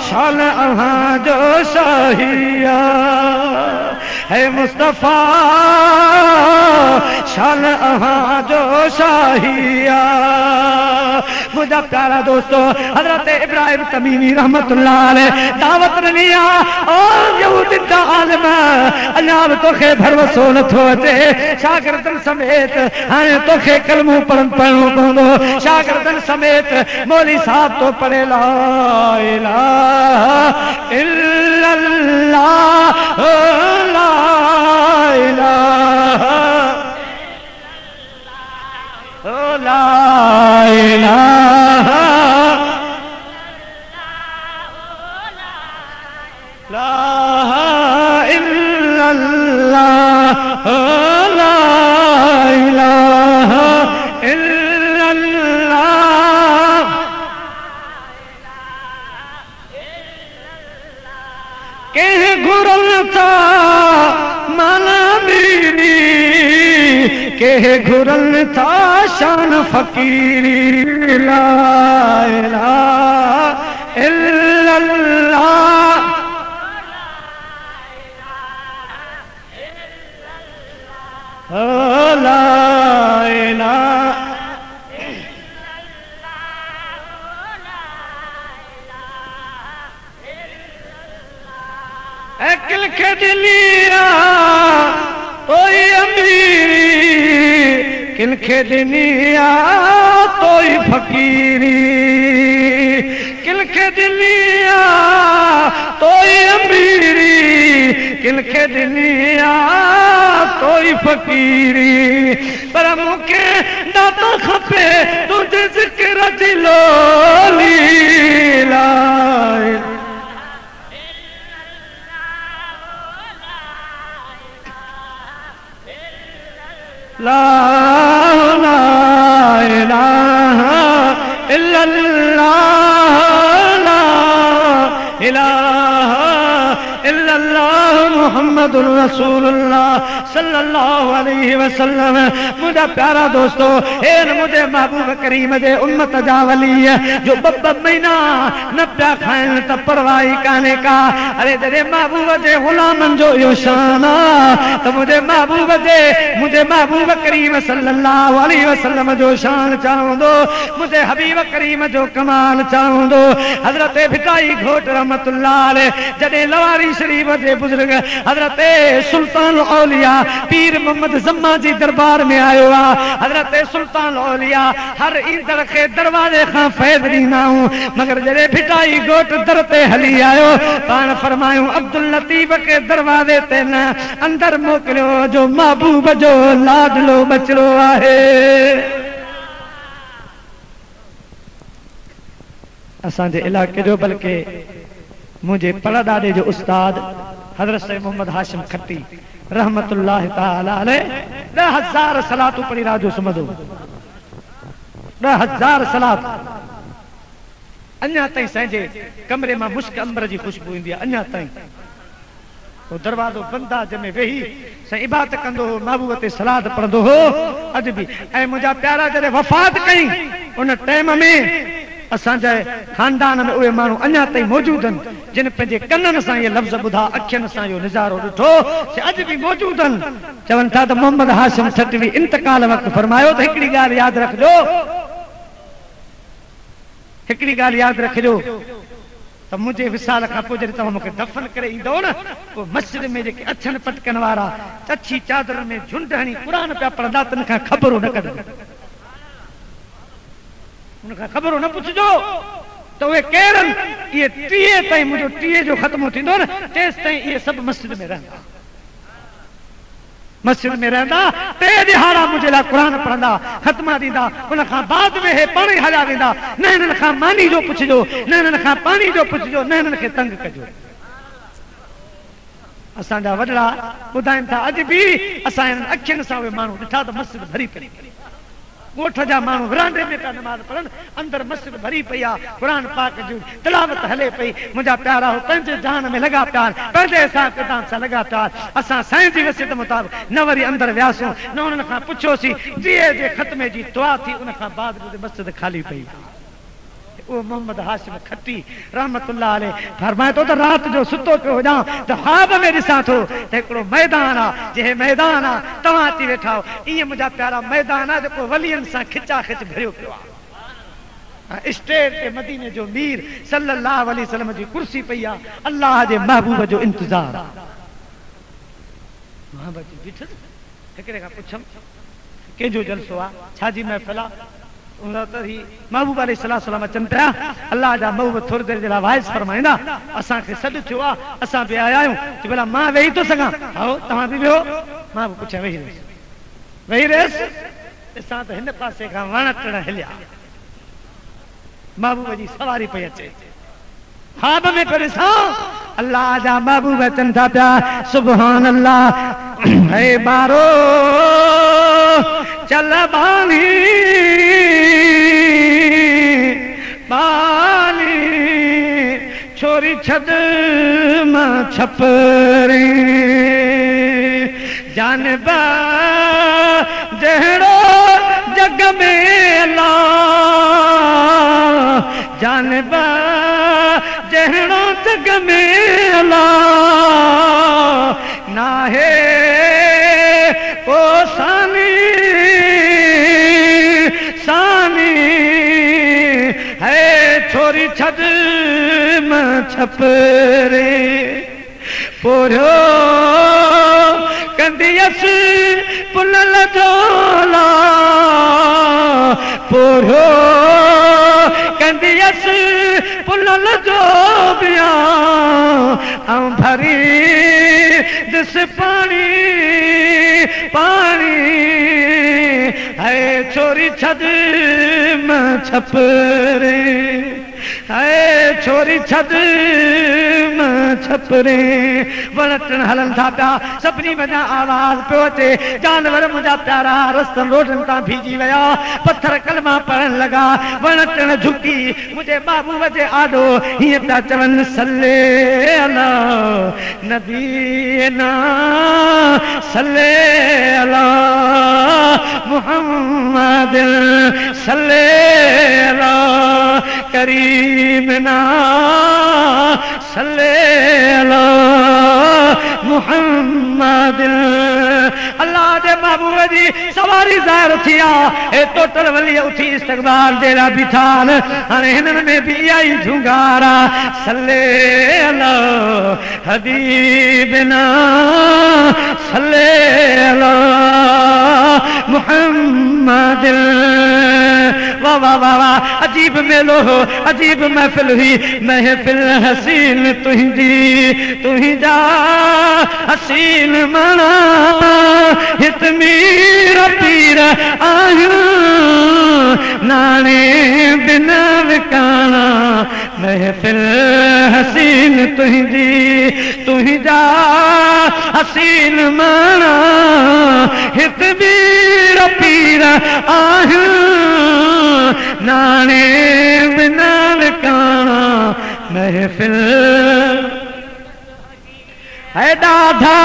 Speaker 1: शान अव्हां जो शाही आ, है मुस्तफ़ा शान अव्हां जो शाही आ। मुंहिंजा प्यारा दोस्तो, हज़रत इब्राहिम तमीमी रहमतुल्लाह अलैह दावत ॾिनी आहे, ओ यहूदी जा आलिम, अञा बि तोखे भरोसो नथो अचे, शागिर्दनि समेत हाणे तोखे कलमो पढ़णो पवंदो। शागिर्दनि समेत मौलवी साहब तो पढ़े ला इलाहा इल्लल्लाह, ला इलाहा ला इलाहा ला इल्लल्लाह, ला इलाहा इल्लल्लाह। कंहिं घुरल था माना मीरी, कंहिं घुरल था शान फ़कीरी। ला इलाहा इल्लल्लाह, ला इलाहा। अकिल खे ॾिनी आ तोई अमीरी, किन खे ॾिनी आ तोई फ़कीरी, किन खे ॾिनी आ तोई अमीरी, किन खे ॾिनी आ तोई फ़कीरी। पर मूंखे दाता खपे तुंहिंजे ज़िक्र जी लोली। ला ला इलाहा इल्लल्लाह, ला इलाहा इल्लल्लाह मुहम्मदुर रसूलुल्लाह सल्लल्लाहु अलैहि वसल्लम। मुंहिंजा प्यारा दोस्तो, हे मुंहिंजे महबूब करीम जे उम्मत जा वली जो ॿ ॿ महीना न पिया खाइनि त परवाह ई कान्हे का। अरे जॾहिं महबूब जे ग़ुलामनि जो इहो शान आहे त मुंहिंजे महबूब करीम सल्लल्लाहु अलैहि वसल्लम जो शान छा हूंदो, मुंहिंजे हबीब करीम जो कमाल छा हूंदो। हज़रत भिटाई घोट रहमतुल्लाह अलैह जॾहिं लवारी शरीफ जे बुज़ुर्ग हज़रत सुल्तान औलिया पीर मोहम्मद ज़म्मा जी दरबार में आयो आहे, हज़रत सुल्तान औलिया हर ईंदड़ खे दरवाजे खां फैज़ ॾींदा आहियूं, मगर जॾहिं भिटाई घोट दर ते हली आयो, पाण फरमायूं अब्दुल लतीफ़ खे दरवाजे ते न अंदरि मोकिलियो जो महबूब जो लाॾलो बचड़ो आहे। असांजे इलाइक़े जो बल्कि मुंहिंजे परॾाॾे जो उस्ताद हज़रत सैयद मोहम्मद हाशिम खट्टी रहमतुल्लाह तआला अलैह 10,000 सलातूं पढ़ी रात जो सुम्हंदो, 10,000 सलात। अञा ताईं साईं जे कमरे मां मुश्क अंबर जी ख़ुशबू ईंदी आहे, अञा ताईं। पोइ दरवाज़ो बंदि आहे, जंहिंमें वेही साईं इबादत कंदो हो, महबूब ते सलात पढ़ंदो हो अॼु बि। ऐं मुंहिंजा प्यारा जॾहिं वफ़ात कई उन टाइम में असांजे ख़ानदान में उहे माण्हू अञा ताईं मौजूदु आहिनि जिन पंहिंजे कननि सां इहे लफ़्ज़ ॿुधा, अखियुनि सां इहो नज़ारो ॾिठो, से अॼु बि मौजूदु आहिनि। चवनि था त मोहम्मद हाशिम ठटवी इंतकाल वक़्तु फरमायो त हिकिड़ी ॻाल्हि यादि रखिजो, हिकिड़ी ॻाल्हि यादि रखिजो त मुंहिंजे विसाल खां पोइ जॾहिं तव्हां मूंखे दफ़न करे ईंदव न, पोइ मस्जिद में जेके अछनि पटकनि वारा अच्छी चादर में झुंड हणी क़ुर पिया पढ़ंदा, तन खां ख़बरूं न कढंदो। उनखां ख़बरूं न पुछिजो त उहे केरु आहिनि। इहे 30 ताईं मुंहिंजो 30 जो ख़त्मो थींदो न, तेसि ताईं इहे सभु मस्जिद में रहंदा, मस्जिद में रहंदा। 3 ॾिहाड़ा मुंहिंजे लाइ क़ुर पढ़ंदा, ख़त्मा ॾींदा, उनखां बाद में हे पाण ई हलिया वेंदा। न हिननि खां मानी जो पुछिजो, न हिननि खां पाणी जो पुछिजो, न हिननि खे तंग कजो। असांजा वॾड़ा ॿुधाइनि था अॼु बि असां हिननि अखियुनि सां उहे माण्हू ॾिठा त मस्जिद भरी पई, ॻोठ जा माण्हू वरांडे में पिया नमाज़ पढ़नि, अंदरि मस्जिद भरी पई आहे, क़ुर पाक जी तिलावत हले पई। मुंहिंजा प्यारा हो पंहिंजे जान में लॻा पिया, पंहिंजे हिसाब किताब सां लॻा पिया। असां साईं जी वसियत मुताबिक़ न वरी अंदरि वियासीं, न उन्हनि खां पुछियोसीं। 30 जे ख़त्मे जी दुआ थी, उन खां बाद मस्जिद ख़ाली पई। उहो मोहम्मद हाशिम खट्टी रहमतुल्लाह अलैह फरमाए थो त राति जो सुतो पियो हुजां त ख़्वाब में ॾिसां थो त हिकिड़ो मैदान आहे, जंहिं मैदान आहे तव्हां अची वेठा हो। ईअं मुंहिंजा प्यारा मैदान आहे जेको वलियुनि सां खिचा खिच भरियो पियो आहे। स्टेज ते मदीने जो मीर सल्लल्लाहु अलैहि वसल्लम जी कुर्सी पई आहे, अल्लाह जे महबूब जो इंतज़ार आहे। मां बि अची बीठुसि, हिकिड़े खां पुछमि कंहिंजो जलसो आहे, छाजी महफ़िल आहे? महबूब अलैहिस्सलाम अचनि पिया, अल्लाह जा महबूब थोरी देरि जे लाइ वाइज़ फरमाईंदा, असांखे सॾु थियो आहे, असां बि आया आहियूं। चई भला मां वेही थो सघां? हाओ तव्हां बि वेहो। मां बि पुछां वेही रहियुसि, वेही रहियुसि। ॾिसां त हिन पासे खां वण टण हिलिया, महबूब जी सवारी पई अचे। ख़्वाब में पियो ॾिसां अल्लाह जा महबूब अचनि था पिया। सुभान अल्लाह। हे ॿारो चल बानी बानी, छोरी छद मां छपरी, जानब जहिड़ो जग में अल्लाह, जानब जहिड़ो जग में अल्लाह नाहे ओ सानी सानी है, छोरी छद मां छपरे, पोरियो कंदियसि पुनल जोला, पोरियो कंदियसि पुनल जो बिया, ऐं भरी दिस पाणी पाणी है, छोरी छद मां छपरे, है छोरी छद मां छपरे। वण टण हलनि था पिया, सभिनी वञा आवाज़ पियो अचे। जानवर मुंहिंजा प्यारा रस्तनि रोडनि तां भीजी विया, पथर कलमा पढ़णु लॻा, वण टण झुकी मुंहिंजे महबूब जे आॾो हीअं पिया चवनि, सल्ले अला नबीना, सल्ले अला मुहम्मद, सल्ले अला करीमना, सल्ले अला मुहम्मद। अल्लाह जे महबूब जी सवारी ज़ाहिर थी आहे, हे टोटल वली उथी इस्तक़बाल जे लाइ बीठा आहिनि। हाणे हिननि में बि इहा ई झुंगार आहे, सल्ले अला हबीबना, सल्ले अला मुहम्मद। वाह वाह वाह वाह, अजीब मेलो हो, अजीब महफ़िल हुई। महफ़िल हसीन तुंहिंजी, तुंहिंजा हसीन मणा, हित मीर पीर आहियूं, नाणे बिना विकाणा। महफ़िल हसीन तुंहिंजी, तुंहिंजा हसीन मणा, हित मीर पीर आहियूं, नाणे बिना विकाणा। महफ़िल है ॾाढा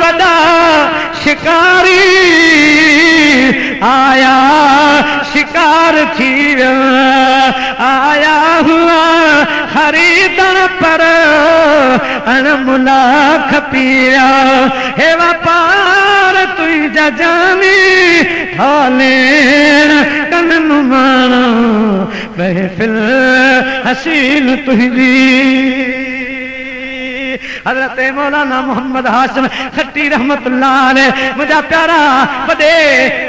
Speaker 1: वॾा शिकारी आया, शिकार थी वियो, आया हुआ ख़रीदण पर अणमुला खपी विया। हे वापार तुंहिंजा जानी थालेण कन माणा, महफ़िल हसीन तुंहिंजी। حضرت مولانا محمد هاشم کٽي رحمت الله عليه منهنجا پيارا وڏي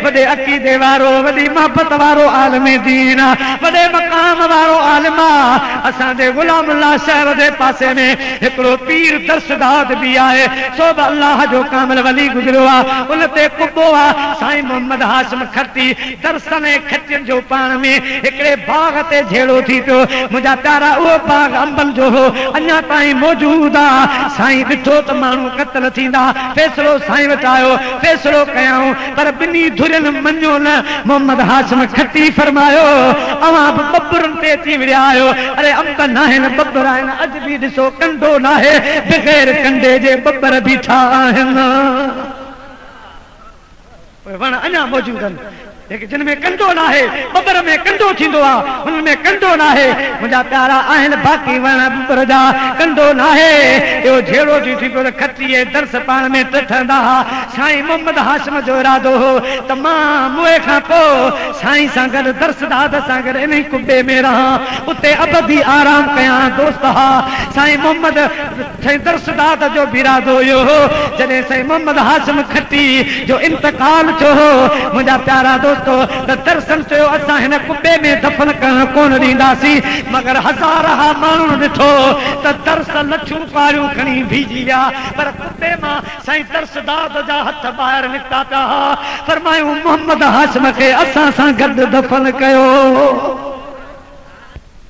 Speaker 1: وڏي عقيدي وارو وڏي محبت وارو عالم دين آ، وڏي مقام وارو عالم آ. اسان جي غلام الله شهر جي پاسي ۾ هڪڙو پير درسداد به آهي، سو به الله جو ڪامل ولي گذريو آ، ان تي قبو آ. سائين محمد هاشم کٽي درسن ۽ کٽين جو پاڻ ۾ هڪڙي باغ تي جهيڙو ٿي پيو. منهنجا پيارا اهو باغ انبن جو هو، اڃا تائين موجود آ. سائين ڏٺو ته ماڻهو قتل ٿيندا، فيصلو سائين وٽ آيو، فيصلو ڪيائون، پر ٻنهي ڌرين مڃيو نه. محمد هاشم کٽي فرمايو، اوهان به ٻٻرن تي اچي وڙهيا آهيو، اري انب ناهن ٻٻر آهن، اڄ به ڏسو ڪنڊو ناهي، بغير ڪنڊي جي ٻٻر بيٺا آهن. اهي وڻ اڃا موجود آهن، جيڪي جن ۾ ڪنڊو ناهي، ٻٻر ۾ ڪنڊو ٿيندو آ، انهن ۾ ڪنڊو ناهي. منهنجا پيارا آهن باقي وڻ ٻٻر جا ڪنڊو ناهي. اهو جهيڙو ٿي ٿي پيو ته کٽي ۽ درس پاڻ ۾ ته ٺهندا ها. سائين محمد هاشم جو ارادو هو ته مان موئي کان پوء سائين سان گڏ درس داد سان گڏ انهي قبي ۾ رهان، اتي ابدي آرام ڪيان. دوست ها سائين محمد سائين درس داد جو به ارادو اهو هو. جڏهن سائين محمد هاشم کٽي جو انتقال ٿيو هو منهنجا پيارا دوستو، ته درسن چيو اسان هن قبي ۾ دفن ڪرڻ ڪونه ڏينداسين، مگر هزارها ماڻهن ڏٺو ته درس لٺيون ڪاريون کڻي بيهجي ويا، پر قبي مان سائين درس داد جا هٿ ٻاهر نڪتا پيا ها. فرمايون محمد هاشم کي اسان سان گڏ دفن ڪيو.